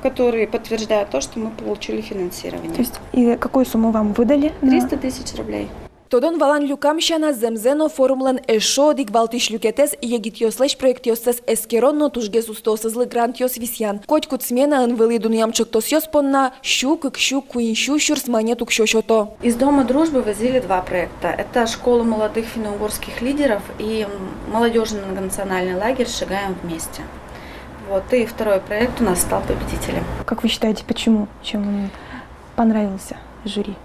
который подтверждает то, что мы получили финансирование. То есть, и какую сумму вам выдали на... Триста тысяч рублей. Тодон-валан люкам сяна, зэмзэ но, форумлэн эшшо одӥг валтӥсь люкетэз — егитъёслэсь проектъёссэс эскерон но тужгес устоосызлы грантъёс висъян. Котькуд сменаын вылӥ дунъям ӵектосъёс понна сю, кык сю, куинь сю сюрс манет уксё сёто. Из Дома дружбы возили два проекта. Это школа молодых финно-угорских лидеров и молодёжный многонациональный лагерь «Шагаем вместе». Вот, и второй проект у нас стал победителем. Как вы считаете, почему? Чем он понравился жюри?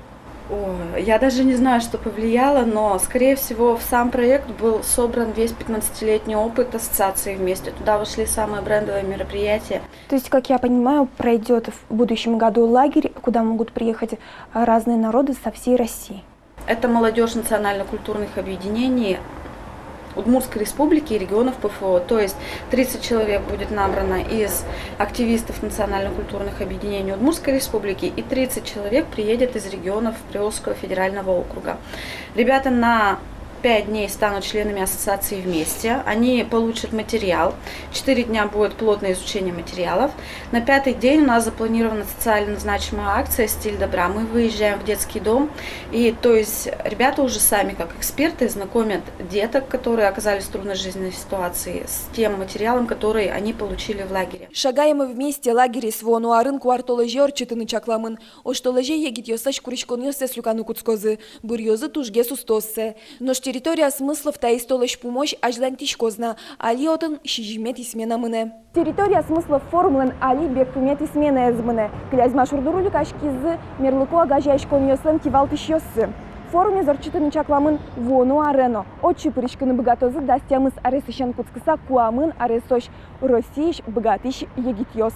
О, я даже не знаю, что повлияло, но, скорее всего, в сам проект был собран весь пятнадцатилетний опыт ассоциации «Вместе». Туда вошли самые брендовые мероприятия. То есть, как я понимаю, пройдёт в будущем году лагерь, куда могут приехать, а, разные народы со всей России. Это молодёжь национально-культурных объединений Удмуртской Республики и регионов П Ф О. То есть тридцать человек будет набрано из активистов национально-культурных объединений Удмуртской Республики и тридцать человек приедет из регионов Приволжского федерального округа. Ребята на пять дней станут членами ассоциации «Вместе». Они получат материал. Четыре дня будет плотное изучение материалов. На пятый день у нас запланирована социально значимая акция «Стиль добра». Мы выезжаем в детский дом. И, то есть, ребята уже сами, как эксперты, знакомят деток, которые оказались в трудной жизненной ситуации, с тем материалом, который они получили в лагере. «Шагаем вместе» лагерез вуоно арын куартолэзе ортчытыны чакламын. Оштолэзе егитъёслэсь куриськонъёссэс люканы кутскозы. Быръёзы тужгес устооссэ. Нош «Территория смыслов» таиз толэзь пумозь азьланьтӥськоз на. Али отын сизьыметӥ смена мынэ. «Территория смыслов» форумлэн али берпуметӥ сменаез мынэ. Клязьма шур дуры люкаськизы мерлыко огазеяськонъёслэн кивалтӥсьёссы. Форумез ортчытыны чакламын вуоно аре но. Отчы пыриськыны быгатозы дас тямыс аресысен кутскыса куамын аресозь Россиысь быгатӥсь егитъёс.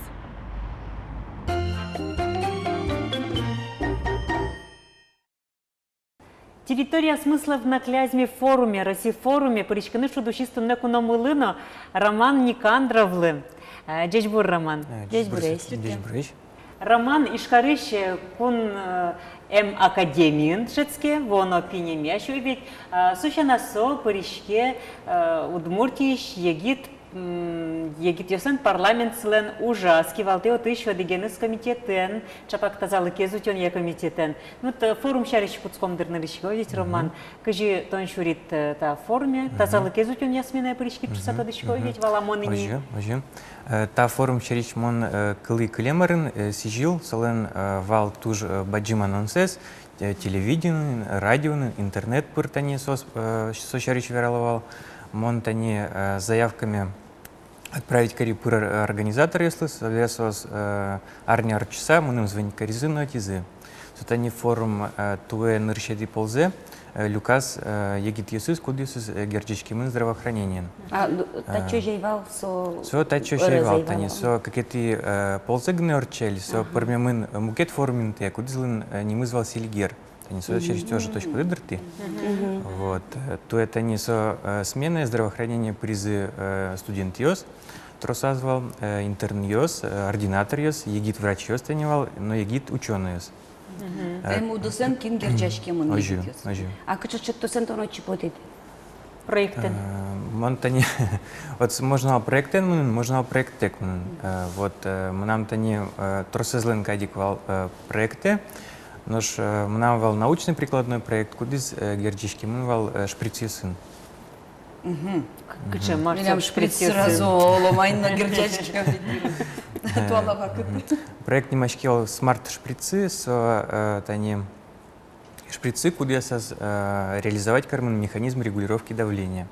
«Территория смыслов» но Клязьма форуме, Росси форуме пыриськыны шуд усиз туннэ куномылы но, Роман Никандровлы. Э, ӟечбур, Роман. Э, ӟечбуресь. Ӟечбуресь. Роман Ижкарысь, э, кун, э, эм академиын дышетске, вуоно пинь эмъясь, ой ведь, э, со сяна со пыриське, э, Удмуртиысь егит М, егитъёслэн парламентсылэн ужаз, кивалтэ отысь одӥгеныз комитетэн, чапак тазалыкез утёнъя комитетэн. Ну, вот, э, форум сярысь кутском дыр нырысь ик, ой ведь, Роман. Мгм. Кызьы тон сюрид, э, та форуме, мгм, тазалыкез утёнъя сменае пыриськид шуыса, мгм, тодӥсько, ой ведь, мгм, валамон ини. Озьы, озьы. Э, та форум сярысь мон, э, кылӥ кылем арын, э, сӥзьыл, солэн, э, вал туж, э, бадӟым анонсэз, э, телевидениын, радиоын, интернет пыр тани соос, э, со сярысь верало вал. Мон тани, э, заявкаме отправить кари пыр ор-, организаторъёслы, собере соос, э, арня ортчыса мыным звонить каризы но ӧтизы. Со тани форум, э, туэ нырысетӥ ползэ, э, люказ, э, егитъёсыз, кудъёсыз, э, герӟаськемын здравоохранениен. А, ну, э, татчозь ӧй вал со. Со татчозь ӧй вал, тани со кыкетӥ, э, ползэ гинэ ортче али, со, ага, пӧрмемын, э, мукет форум интые, кудӥзлэн, э, нимыз вал «Селигер». Тани со сярысь тоже точка дыртӥ. Мгм. Вот, э, туэ тани со, э, сменае здравоохранение пыризы, э, студентъёс, тросаз вал, э, интернъёс, э, ординаторъёс, егит врачъёс тани вал, но егит учёнойёс. Мгм. Э, эм удысэн, кин герӟаськемын, озьы, егитъёс. Озьы. А кыӵе ӵектосэн тон отчы потӥд? Проектэн. Э, мон тани, вот можно вал проектэн мынын, можно вал проекттэк мынын. Э, вот, э, мынам тани, э, тросэзлэн кадь ик вал, э, проектэ, нош, э, мынам вал научно-прикладной проект, кудӥз, э, герӟаськемын вал, э, шприцъёсын. Мгм. К-, кыӵе, мар со шприцъёсын? Милям шприц сразу оло маин но герӟаське. Э, туала вакыт. Мгм. Проект нимаське вал «Смарт-шприцы», со, э, тани шприцы, кудъёсыз, э, реализовать каремын механизм регулировки давления.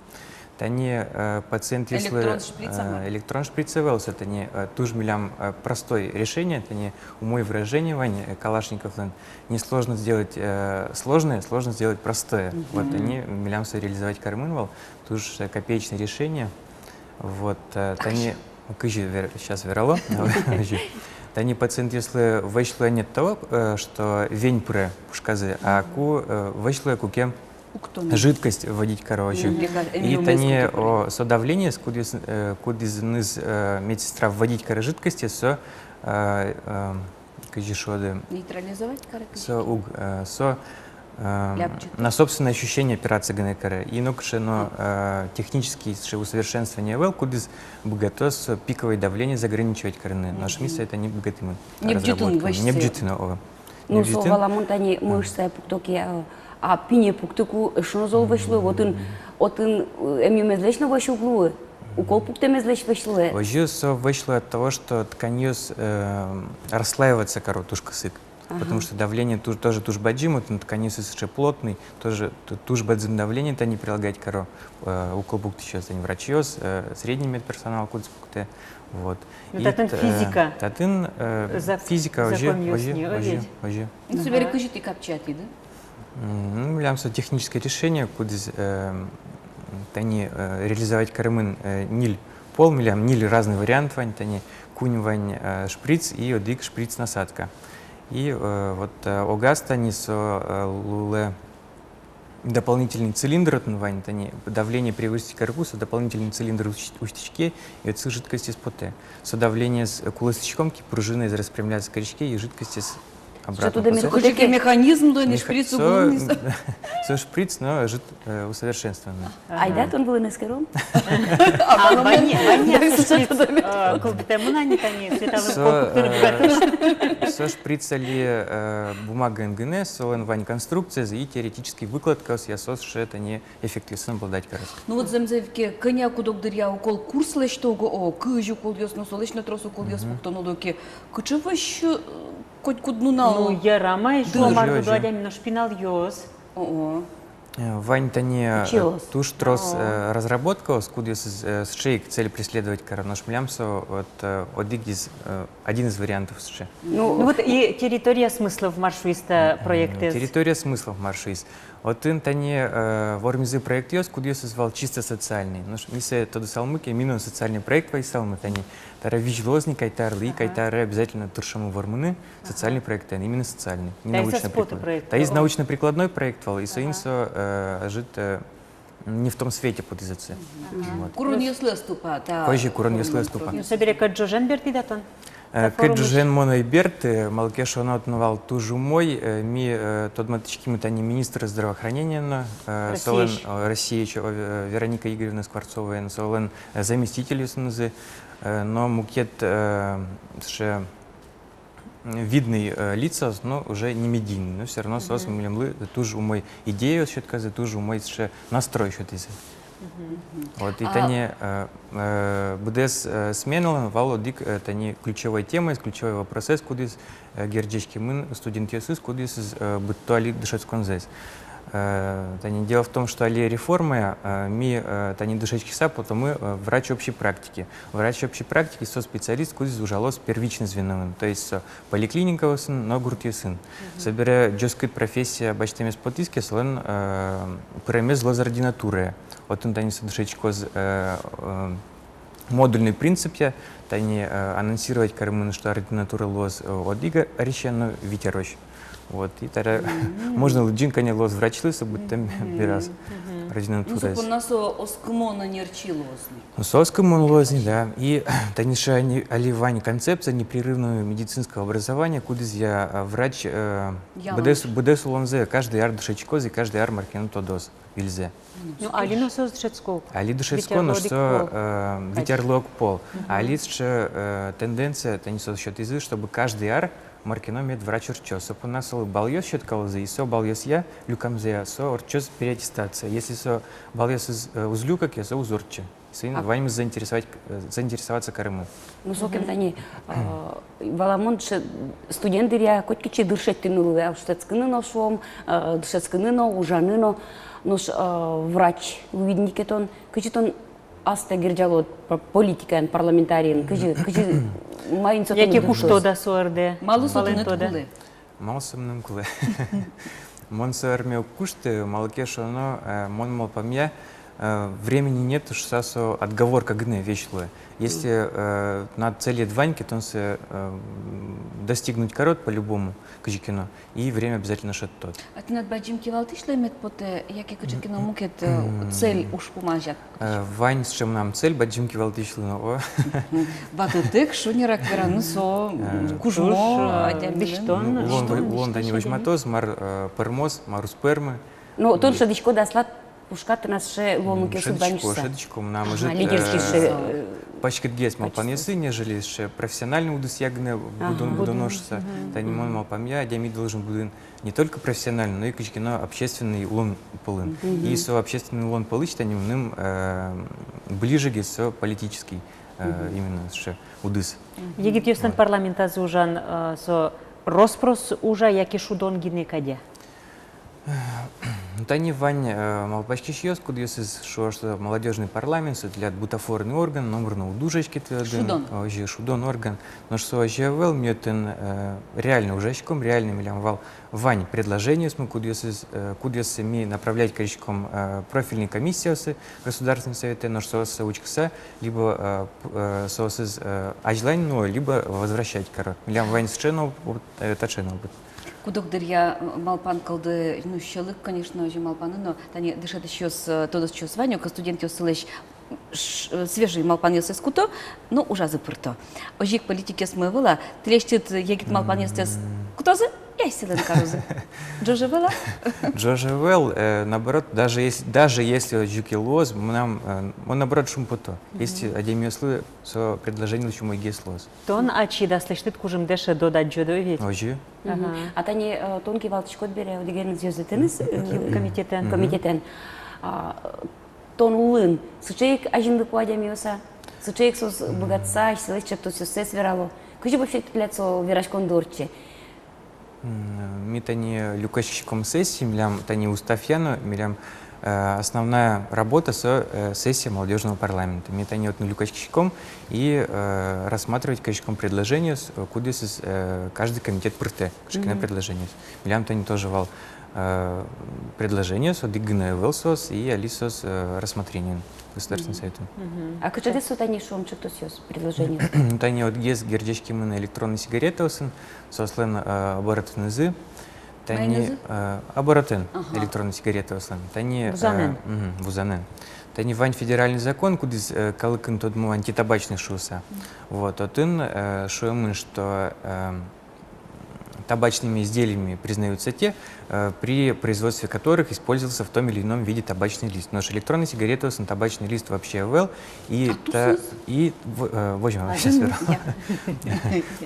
Тани, э, пациентъёслы, электрон шприц, э, ага, электрон шприц ӧвӧл со, тани, э, туж милям, э, простой решение, тани умой выражение вань, э, Калашниковлэн: «Несложно сделать, э, сложное, сложно сделать простое». Мгм. Вот тани милям со реализовать каремын вал, туж, э, копеечное решение. Вот, э, тани кызьы вер-, сейчас верало. Тани пациентъёслы вӧсь луэ не от того, э, что вень пыре пушказы, а ку, э, вӧсь луэ, куке жидкость вводить каро озьы. Мгм. И тани, о, со давлениез, кудӥз-, э, кудӥзэныз, э, медсестра вводить каре жидкостез, со, э, э, кызьы шуоды. Нейтрализовать каре, кызьы. Со уг, э, со, э, на собственное ощущение операция гинэ каре. И нокыӵе но, э, технический сыӵе усовершенствование ӧвӧл, кудӥз быгатоз со пиковое давление заграничивать карыны. Нош ми сое тани быгатӥмы. Небӟытыны, разработка. Небӟытыны, о. Ну, со валамон, тани мышцае пукто ке, э, А пинь пуктыку, эшшо но зол вӧсь луэ, отын, отын, э, эмъюмезлэсь но вӧсь уг луы, укол пуктэмезлэсь вӧсь луэ. Озьы со вӧсь луэ от того, что тканьёс, э, расслаиваться каро туж кысык. Ага. Потому что давление туж, тоже туж бадӟым, отын тканьёсыз сыӵе плотный, тоже ту-, туж бадӟым давление тани прилагать каро, э, укол пуктӥсьёс, тани врачъёс, э, средний медперсонал, кудӥз пуктэ. Вот. Ну, и татын т-, э, физика. Татын, э, зак-, физика, озьы, законъёс озьы, не, озьы, озьы, озьы. Ну, собере кызьы тӥ капчиятӥды? М, ну, милям со техническое решение, кудӥз, э, тани, э, реализовать каремын, э, ньыль пол, милям ньыль разный вариант вань, тани куинь вань, э, шприц и одӥг шприц-насадка. И, э, вот, э, огаз тани со, э, луэ дополнительный цилиндр, отын вань, тани давление превысить карыку, со дополнительный цилиндр усь-, усьтӥське, и отчы жидкостез потэ. Со давлениез, э, кулэстӥськом ке, пружинаез распрямляться кариське, и жидкостез обратно. Что туда потэ. Механизм, да, не шприц, со, углубный. Со шприц, но жид-, э, усовершенствованный. Айда тон вылын эскером. А, вань, вань, э, кылдытэмын ини тани, световой, со, кол пуктыны. Э, со шприц али, э, бумагаен гинэ, солэн вань конструкциез и теоретический выкладкаосъя, со сыӵе тани эффектъёсын обладать кароз. Ну вот зэмзэ ке, кӧня куд-ог дыръя укол курс лэсьто уго, о, кызь уколъёс но, солэсь но трос уколъёс пуктоно луэ ке, кыӵе вӧсь, э, котькуд нунал. Ну, яра, мар, шуом, ар куд-ог адями, нош пиналъёс. О-о. Э, вань тани, э, туж трос, э, разработкаос, кудъёсыз, э, сыӵе ик цель преследовать каро, нош милям со вот, э, одӥг из, э, один из вариантов сыӵе. Ну, ну вот и «Территория смыслов» мар шуиз та проектэз. «Территория смыслов» мар шуиз. Отын тани, э, вормизы проектъёс, кудъёсыз вал чисто социальный. Нош ми сое тодысалмы ке, ми но социальный проект вайысалмы тани. Табере визь луоз ни, кай та арлы, кай та аре обязательно тыршомы вормыны социальный проектэн, именно социальный, не научно-прикладной. Таиз научно-прикладной проект вал, и соин со, э, ӧжыт, э, «Не в том свете» потӥз отчы. Вот. Куронъёслы ӧз тупа, та. Озьы, куронъёслы ӧз тупа. Ну, собере кӧт ӝожен бертӥд-а тон? Э, кӧт ӝожен мон ӧй берты, э, малы ке шуоно, отын вал туж умой, э, ми, э, тодматскимы тани министр здравоохранения но, э, солэн, э, Россиысь, э, Вероника Игоревна Скворцоваен, солэн, э, заместительёсынызы, э, но мукет, э, сыӵе видный, э, лица, но уже не медийный, но всё равно соос милемлы туж умой идея сётӥзы, туж умой сыӵе настрой сётӥзы. Вот, и тани, э, э, быдэс, э, сменалэн вал одӥг, э, тани ключевой темаез, ключевой вопросэз, кудӥз, э, герӟаськемын студентъёсыз, кудъёсыз, э, быдто али дышетсконзэс. Э, тани дело в том, что али реформая, э, ми, э, тани дышетскыса потомы, э, врач общей практики. Врач общей практики со специалист, кудӥз ужалоз первичной звеноын, то есть со поликлиникаосын но гуртъёсын. Собере ӟоскыт профессия басьтэмез потӥз ке, солэн, э, пыремез луоз ординатурае. Отын тани со дышетскоз, э, э, модульный принципъя, тани, э, анонсировать каремын, что ординатура луоз, э, одӥг арысен но вить арозь. Вот, и табере можно лыдӟыны, кӧня луоз врачлы со быдтэм бераз ординатураез. Ну, со понна со оскымон но ӧнерчи луоз ни. Ну, со оскымон луоз ни, да. И тани сыӵе али, али вань концепция непрерывного медицинского образования, кудӥзъя, а, врач, э, быдэс, быдэс улонзэ каждый ар дышетскоз и каждый ар мар ке но тодоз выльзэ. Ну, али но соос дышетско ук. Али дышетско, но со, э, вить арлы огпол. Али сыӵе, э, тенденция, тани соос сётӥзы, чтобы каждый ар мар ке но мед врач ортчоз. Со понна солы баллъёс сётъялозы, и со баллъёсъя, люкамзыя, со ортчоз переаттестация. Если со баллъёсыз, э, уз люка ке, со уз ортчы. Соин ваньмыз заинтересовать, э, заинтересоваться каремын. Ну, сокем тани, э, валамон, дыше-, студент дыръя котькытчы дышетскыны луэ, а дышетскыны но, шуом, э, дышетскыны но, ужаны но, нош, э, врач луид ни ке тон, кызьы тон астэ герӟалод п-, политикаен, парламентариен, кызьы, кызьы, маин со тонэ куштод? Яке куштод-а со ӧрдэ? Малы со тыныд кулэ? Малы со мыным кулэ? Мон со ӧрме уг кушты, малы ке шуоно, э, мон малпамъя, э, времени нет шуса со отговорка гинэ весь луэ. Если, э, тынад целед вань ке, тон сое, э, достигнуть карод по-любому, кызьы ке но, и время обязательно шедьтод. А тынад бадӟым кивалтӥсь луэмед потэ, яке кызьы ке но мукет, э, цель, ужпум азяд? Э, вань сыӵе мынам цель бадӟым кивалтӥсьлы но, о. Мгм. Ватытэк шонерак вераны со, э, м, кужмо, туж, э, адямилэн. Дӥсьтон, ну, улон, дӥсьтон, улон тани возьматоз, мар, э, пӧрмоз, мар уз пӧрмы. Ну, тон шӧдӥськод, аслад пушкад тынад сыӵе луонлыкъёсыд вань шуса. Шӧдӥсько, шӧдӥсько, мынам ӧжыт, лидерский, э, сыӵе, э, паськытгес малпанъёсы, нежели сыӵе профессиональной удысъя гинэ будон-, будоно шуыса. Тани мон малпамъя, адями должен будын не только профессиональной, но и кызьы ке но общественной улон пӧлын. И со общественной улон пӧлысь тани мыным, э, ближе гес со политической, э, именно сыӵе удыс. Егитъёслэн парламентазы ужан, э, со рос-прос ужа яке шудон гинэ кадь-а? Ну, тани вань, э, малпаськисьёс, кудъёсыз шуо, что молодёжный парламент, со тӥляд бутафорный орган, номыр но уд ужаське тӥ отын. Шудон. Озьы, шудон орган. Нош со озьы ӧвӧл, ми отын, э, реально ужаськом, реально милям вал вань предложениосмы, кудъёсыз, э, кудъёссэ ми направлять кариськом, э, профильной комиссиосы Государственной Советэ, нош сооссэ учкыса, либо, э, п-, э, соосыз, э, азьлань нуо, либо возвращать каро. Милям вань сыӵе но опыт, э, таӵе но опыт. Куд-ог дыръя, э, малпан кылды, ну, сьӧлык, конечно, озьы малпаны, но тани дышетӥсьёс, э, тодосчиос вань ук, студентъёслэсь ш-, э, свежий малпанъёссэс куто, но ужазы пырто. Озьы ик политикъёсмы ӧвӧл-а, тӥлесьтыд егит малпанъёстэс кутозы, и асьсэлэн карозы. Ӝож ӧвӧл-а? Ӝож ӧвӧл, э, наоборот, даже если, даже если озьы ке луоз, мынам, э, мон, наоборот, шумпото, если адямиослы со предложенилэсь умойгес луоз. Тон ачид аслэсьтыд кужымдэ шӧдод, адӟод ведь. Озьы. Ага. А тани, э, тон кивалтӥськод бере одӥгеныз ёзэтэныз, э, комитетэн. Комитетэн. А, тон улын сыӵе ик азинлыко адямиос-а, сыӵе ик соос быгатыса асьсэлэсь чектосъёссэс верало? Кызьы вообще тӥляд со вераськонды ортче? М, ми тани люкаськиськом сессие, милям тани уставъя но, милям, э, основная работа со, э, сессия молодёжного парламента. Ми тани отын люкаськиськом и, э, рассматривать кариськом предложениос, э, кудъёсыз, э, каждый комитет пыртэ, кыӵе ке но предложениос. Милям тани тоже вал, э, предложениос, одӥг гинэ ӧвӧл соос, и али соос, э, рассмотрениын. Государственный Советын. А кыӵедэс со тани, шуом, чектосъёс, предложениос? Тани одӥгез герӟаськемын электронной сигаретаосын, соослэн, э, оборотэнызы. Тани, э, оборотэн электронной сигаретаослэн. Тани, э, вузанэн. Тани вань федеральный закон, кудӥз, э, калыкын тодмо антитабачный шуыса. Вот, отын, э, шуэмын, что, э, табачными изделиями признаются те, э, при производстве которых использовался в том или ином виде табачный лист. Нош электронной сигаретаосын табачный лист вообще ӧвӧл, и та-, и в-, э, возьма вообще сфера.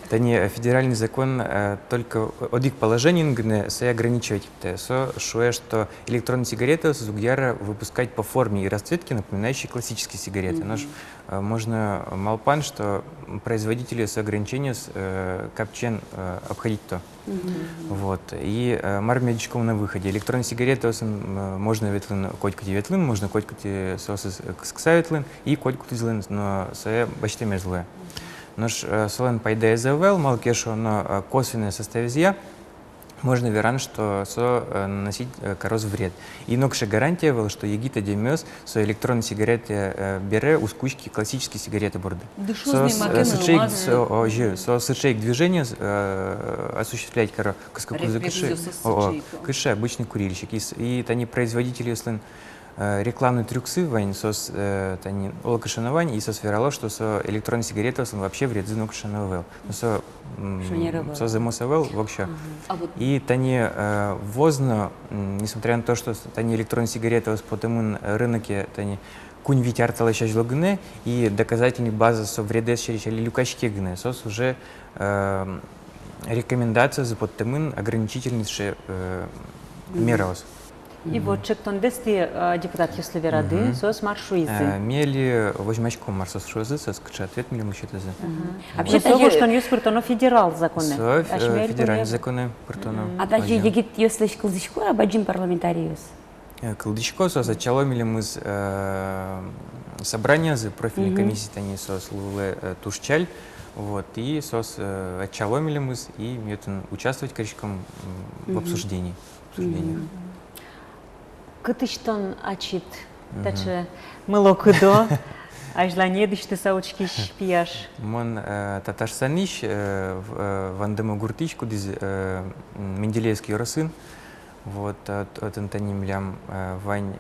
Тани, э, федеральный закон, э, только одӥг положениен гинэ сое ограничивать каре. Со шуэ, что электронной сигаретаосыз уг яра выпускать по форме и расцветке, напоминающей классические сигареты. Нош э, можно малпан, что производитель со ограничениос, э, капчиен, э, обходить-то. Вот. И, э, мар ми адӟиськом на выходе? Электронной сигаретаосын, э, можно ветлыны котькытӥ ветлыны, можно котькытӥ соосыз, э, кыскыса ветлыны, и котькытӥзлэн но сое басьтэмез луэ. Нош, э, солэн пайдаез ӧвӧл, малы ке шуоно, э, косвенной составезъя можно вераны, что со, э, наносить, э, кароз вред. И нокыӵе гарантия ӧвӧл, что егит адямиос со электронной сигарета, э, бере уз куиське классической сигарета борды. Дышоз ни, со, э, маке сыӵе ик, нылмаз. Со, озьы, со сыӵе ик движение, э, осуществлять каро, кыскыкузы кыӵе. Рефлексъёсыз сыӵе ик. Кыӵе обычный курильщик. И с-, и тани производительёслэн э, рекламный трюксы вань, соос, э, тани оло кыӵе но вань, и соос верало, что со электронной сигаретаосын вообще вредзы нокыӵе но ӧвӧл. Но со, м, шонер ӧвӧл. Со зэмос ӧвӧл воксё. Мгм. А вот и тани, э, вуоз но, м, несмотря на то, что с-, тани электронной сигаретаос потэмын, э, рыноке тани куинь-вить ар талэсь азьло гинэ, и доказательной база со вредэз сярысь али люкаське гинэ, соос уже, э, рекомендациозы поттэмын ограничительной сыӵе, э, мераос. И вот чектондэс тӥ, э, депутатъёслы верады, соос мар шуизы? Э, ми али возьмаськом, мар соос шуозы, соос кыӵе ответ милемлы сётозы. Мгм. А вообще со воштонъёс пыртоно федерал законэ. Со, э, федеральный законэ пыртоно. Мгм. А таӵе егитъёслэсь кылзӥсько-а бадӟым парламентарийёс? Э, кылзӥсько, соос ӧтчало милемыз, э, собраниязы, профильной комиссиез, тани соос луылэ, э, туж ӵаль. Вот, и соос, э, ӧтчало милемыз, и ми отын участвовать кариськом, м, в обсуждении. Обсуждениях. Мгм. Кытысь тон ачид, таӵе мылокыдо, азьлане дӥсьтыса учкись пияш? Мон, э, Татарстанысь, э, в-, э, Вандэмо гуртысь, кудӥз, э, м, Менделеевск ёросын. Вот, э, т-, отын тани милям, э, вань,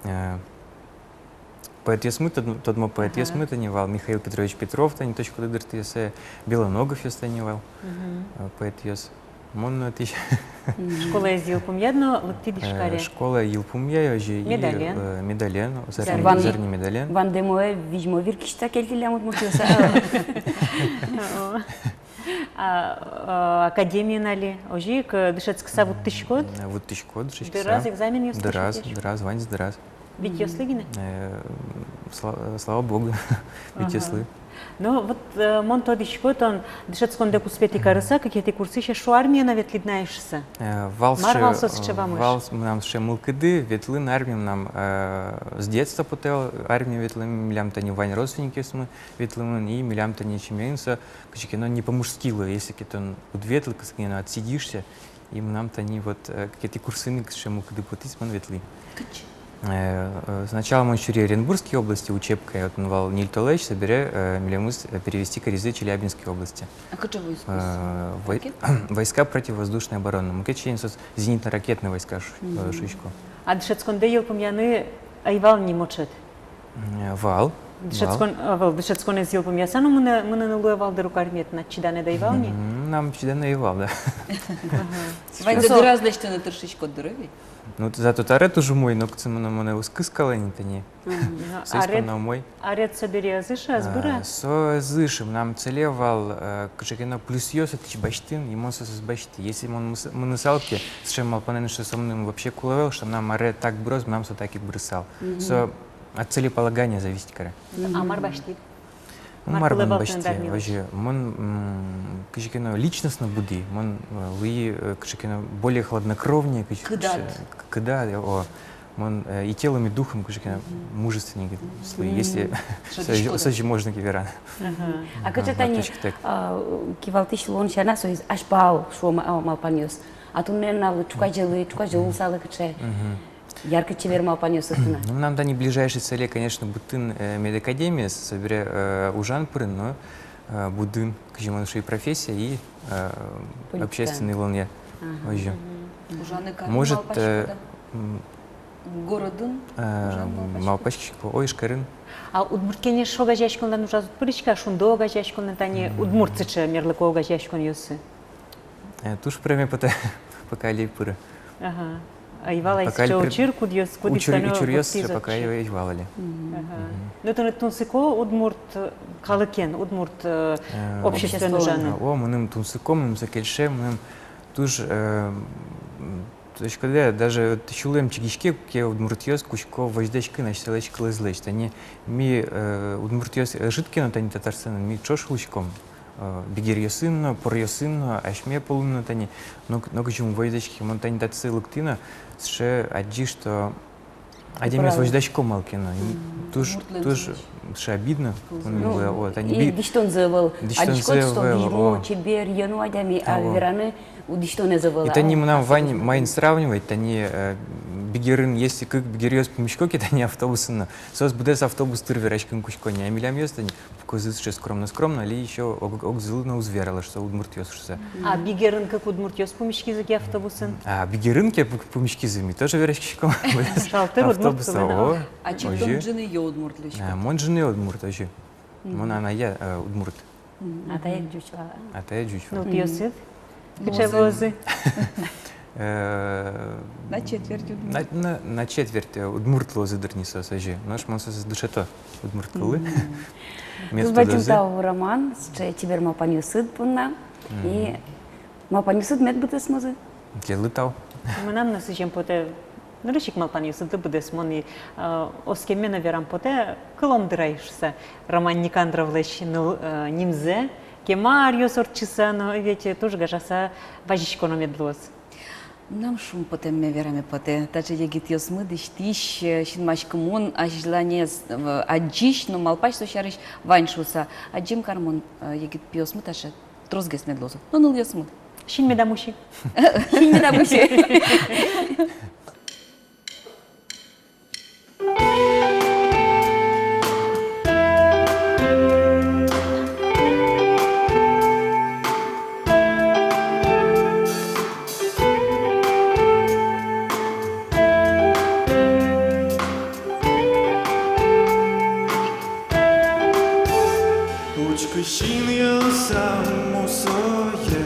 э, поэтъёсмы, тод-, тодмо поэтъёсмы тани вал, Михаил Петрович Петров тани, точкоды дыртӥ, э, Белоноговъёс тани вал, э, поэтъёс. Мон но отысь. Школаез йылпумъяд но лыктӥд Ижкаре. Э, школа йылпумъя, озьы и, медален. Э, медален, зарни, зарни медален. Ван-, вандэмое визьмо вир кисьтыса кельтӥллям удмуртъёс. О. А, э, академиын али озьы ик, э, дышетскыса вуттӥськод? М, вуттӥсько, дышетскыса. Дыраз экзаменъёсты дышетӥськод? Дыраз, дыраз, ваньзэ дыраз. Витьёслы гинэ? Э, сла-, слава богу, витьёслы. Ага. Ну, вот, э, мон тодӥсько, тон дышетскондэ куспетӥ карыса, кыкетӥ курсысь эшшо армие но ветлӥд на шуыса. Э, вал сыӵе, мар вал со сыӵе вамыш? Вал с-, мынам сыӵе мылкыды ветлыны армие, мынам, э, с детства потэ вал армие ветлыны, милям тани вань родственникъёсмы ветлэмын, и милям тани семьяын со кызьы ке но не по-мужски луэ, если ке тон уд ветлы, кызьы ке но отсидишься, и мынам тани вот, э, кыкетӥ курсын ик сыӵе мылкыды потӥз, мон ветлӥ. Кытчы? Э, э, сначала мон сюри Оренбургской области учебкае, отын вал ньыль толэзь, собере, э, милемыз, э, перевести каризы Челябинской области. А кыӵе войскаос? Э, вой-, войска противовоздушной обороны. Мукет сямен соос зенитно-ракетные войска шу-, э, шуисько. А дышетскондэ йылпумъяны ӧй вал ни мочет? М, вал. Дышетскон, вал. А, вал, дышетсконэз йылпумъяса но мынэ-, мынэ но луэ вал дыр ук армие, тынад чиданэд ӧй вал ни? М, мынам чиданэ ӧй вал, да. Ага. Ваньзэ дыраз лэсьтыны тыршиськод дыр, ӧвӧл-а? Ну, зато табере туж умой, нокытчы мынэ, мынэ уз кыскалэ ни тани. Мгм. Со аред, понна умой. Аред собере ӧз ышы, ӧз быры? А, со ӧз ышы, мынам целе вал, э, кыӵе ке но плюсъёс отысь басьтыны, и мон соосыз басьтӥ. Если мон мыс-, мынысал ке сыӵе малпанэн, что со мыным вообще кулэ ӧвӧл, что мынам аре так быроз, мынам со так ик бырысал. Мгм. Со от целеполагания зависеть каре. А мар басьтӥд? Ну, мар мон басьтӥ, озьы, мон, м, кызьы ке но личностно будӥ, мон, э, луи, э, кызьы ке но более хладнокровнее, кызьы, кыдат. Кыдат, о, мон, э, и телом, и духом кызьы ке но мужественнее луи, если со-, созьы можно ке вераны. Ага. А кыӵе тани, а, кивалтӥсь луон сяна, соиз азьпал, шуом, а, малпанъёс. А туннэ нуналлы ӵуказелы, ӵуказе луысаллы кыӵе. Мгм. Яркыт, чебер малпанъёсты на. Ну, мынам тани ближайшей целе, конечно, быдтыны, э, медакадемиез, собере, э, ужан пырыны, но, э, будыны, кызьы мон шуи, профессия и, э, политика, общественный луонъя. Ага. Озьы. Мгм. Ужаны карын малпаськод-а? Может, э, м, городын, э, ужаны малпаськод-а? Малпаськисько, о, Ижкарын. А «Удмурт кенеш» огазеяськонлэн ужаз уд пыриськы-а, «Шунды» огазеяськонлэн, тани удмурт сыӵе мерлыко огазеяськонъёсы? Э, туж пыреме потэ, пока али ӧй пыры. Ага. Ӧй вал ай сыӵе учыр, кудъёс, кудӥз учыр-, тонэ учыръёс пока ӧй вал али. Мгм. Ага. Мгм. Ну, тыныд тунсыко удмурт, э, калыкен, удмурт, э, э, обществоен ужаны? О, мыным тунсыко, мыным со кельше, мыным туж, э, м, тодӥськоды-а, даже вот сюлэм чигиське, куке удмуртъёс кутско возьдаськыны асьсэлэсь кылэзлэсь. Тани ми, э, удмуртъёс ӧжыт ке но тани Татарстанын, ми ӵош улӥськом. Э, бигеръёсын но, поръёсын но, асьме полын но тани, но, нокызьы ум возьдаське, мон тани татчы лыктӥ но, сыӵе адӟи, что адямиос возьдасько малы ке но. Мгм. Туж, удмуртлэн туж сыӵе обидно. Кылзэ. Ну, о, тани и би-, дӥсьтонзэ ӧвӧл. Дӥсьтонзэ ӧвӧл, о. Адӟиськод, что визьмо, чебер, йӧно адями, а вераны дӥсьтонэз ӧвӧл. И тани мынам вань маин сравнивать, тани, э, бигерын, если кык бигеръёс пумисько ке тани автобусын но, соос быдэс автобус тыр вераськыны кутско ни, а милямъёс тани пукозы сыӵе скромно-скромно, али ещё ог-, огзылы но уз вералэ, что удмуртъёс шуыса. А бигерын кык удмуртъёс пумиськизы ке автобусын? А бигерын ке пу-, пумиськизы, ми тоже вераськиськом. Шалтыр удмурт автобусын, кылын, о. А чик тон ӝыныё удмурт луиськод? А, мон ӝыныё удмурт, озьы. Мон анае, э, удмурт. Мгм. Атае ӟуч вал. Атае ӟуч вал. Ну, пиосыд? Мгм. Кыӵе луозы? Э, на четверть удмурт. На, на, на четверть, э, удмурт луозы дыр ни соос, озьы. Нош мон соосыз дышето удмурт кыллы. Мгм. Мед тодозы. Туж бадӟым тау, Роман, сыӵе чебер малпанъёсыд понна. Мгм. И малпанъёсыд мед быдэсмозы. Тӥледлы тау. Мынам но сӥзем потэ, нырысь ик малпанъёсыдлы быдэсмон и, э, оскеме но верам потэ, кылом дыр ай шуыса, Роман Никандровлэсь ныл-, э, нимзэ, кема аръёс ортчыса но, ведь туж гажаса вазиськоно мед луоз. Мынам шумпотэмме вераме потэ, таӵе егитъёсмы дӥсьтӥсь, э, синмаськымон азьланез, э, адӟись но малпась со сярысь вань шуыса. Адӟем кармон, э, егит пиосмы таӵе тросгес мед луозы. Но нылъёсмы. Синмед ум усе. Синмед ум усе. Учкы синъёсам мусое.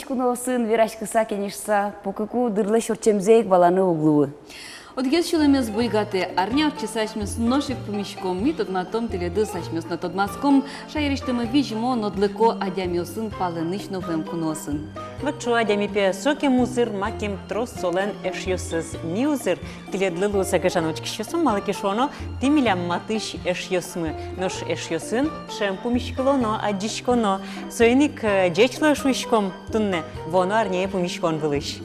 Ӟеч куноосын вераськыса, кенешса, пукыку дырлэсь ортчемзэ ик валаны уг луы. Одӥгез сюлэмез буйгатэ: арня ортчыса асьмеос нош ик пумиськом. Ми тодматом тӥледыз, асьмеос но тодматском шаерысьтымы визьмо но ӝоглыко адямиосын, палэнысь но вуэм куноосын. Вачу адями пе, сокем узыр, макем трос солэн эшъёсыз. Ми узыр, тӥледлы луыса гажано учкисьёсмы, малы ке шуоно, тӥ милям матысь эшъёсмы. Нош эшъёсын ӵем пумиськылоно, адӟиськоно. Соин ик, э, ӟеч луэ шуиськом туннэ, вуоно арняе пумиськон вылысь.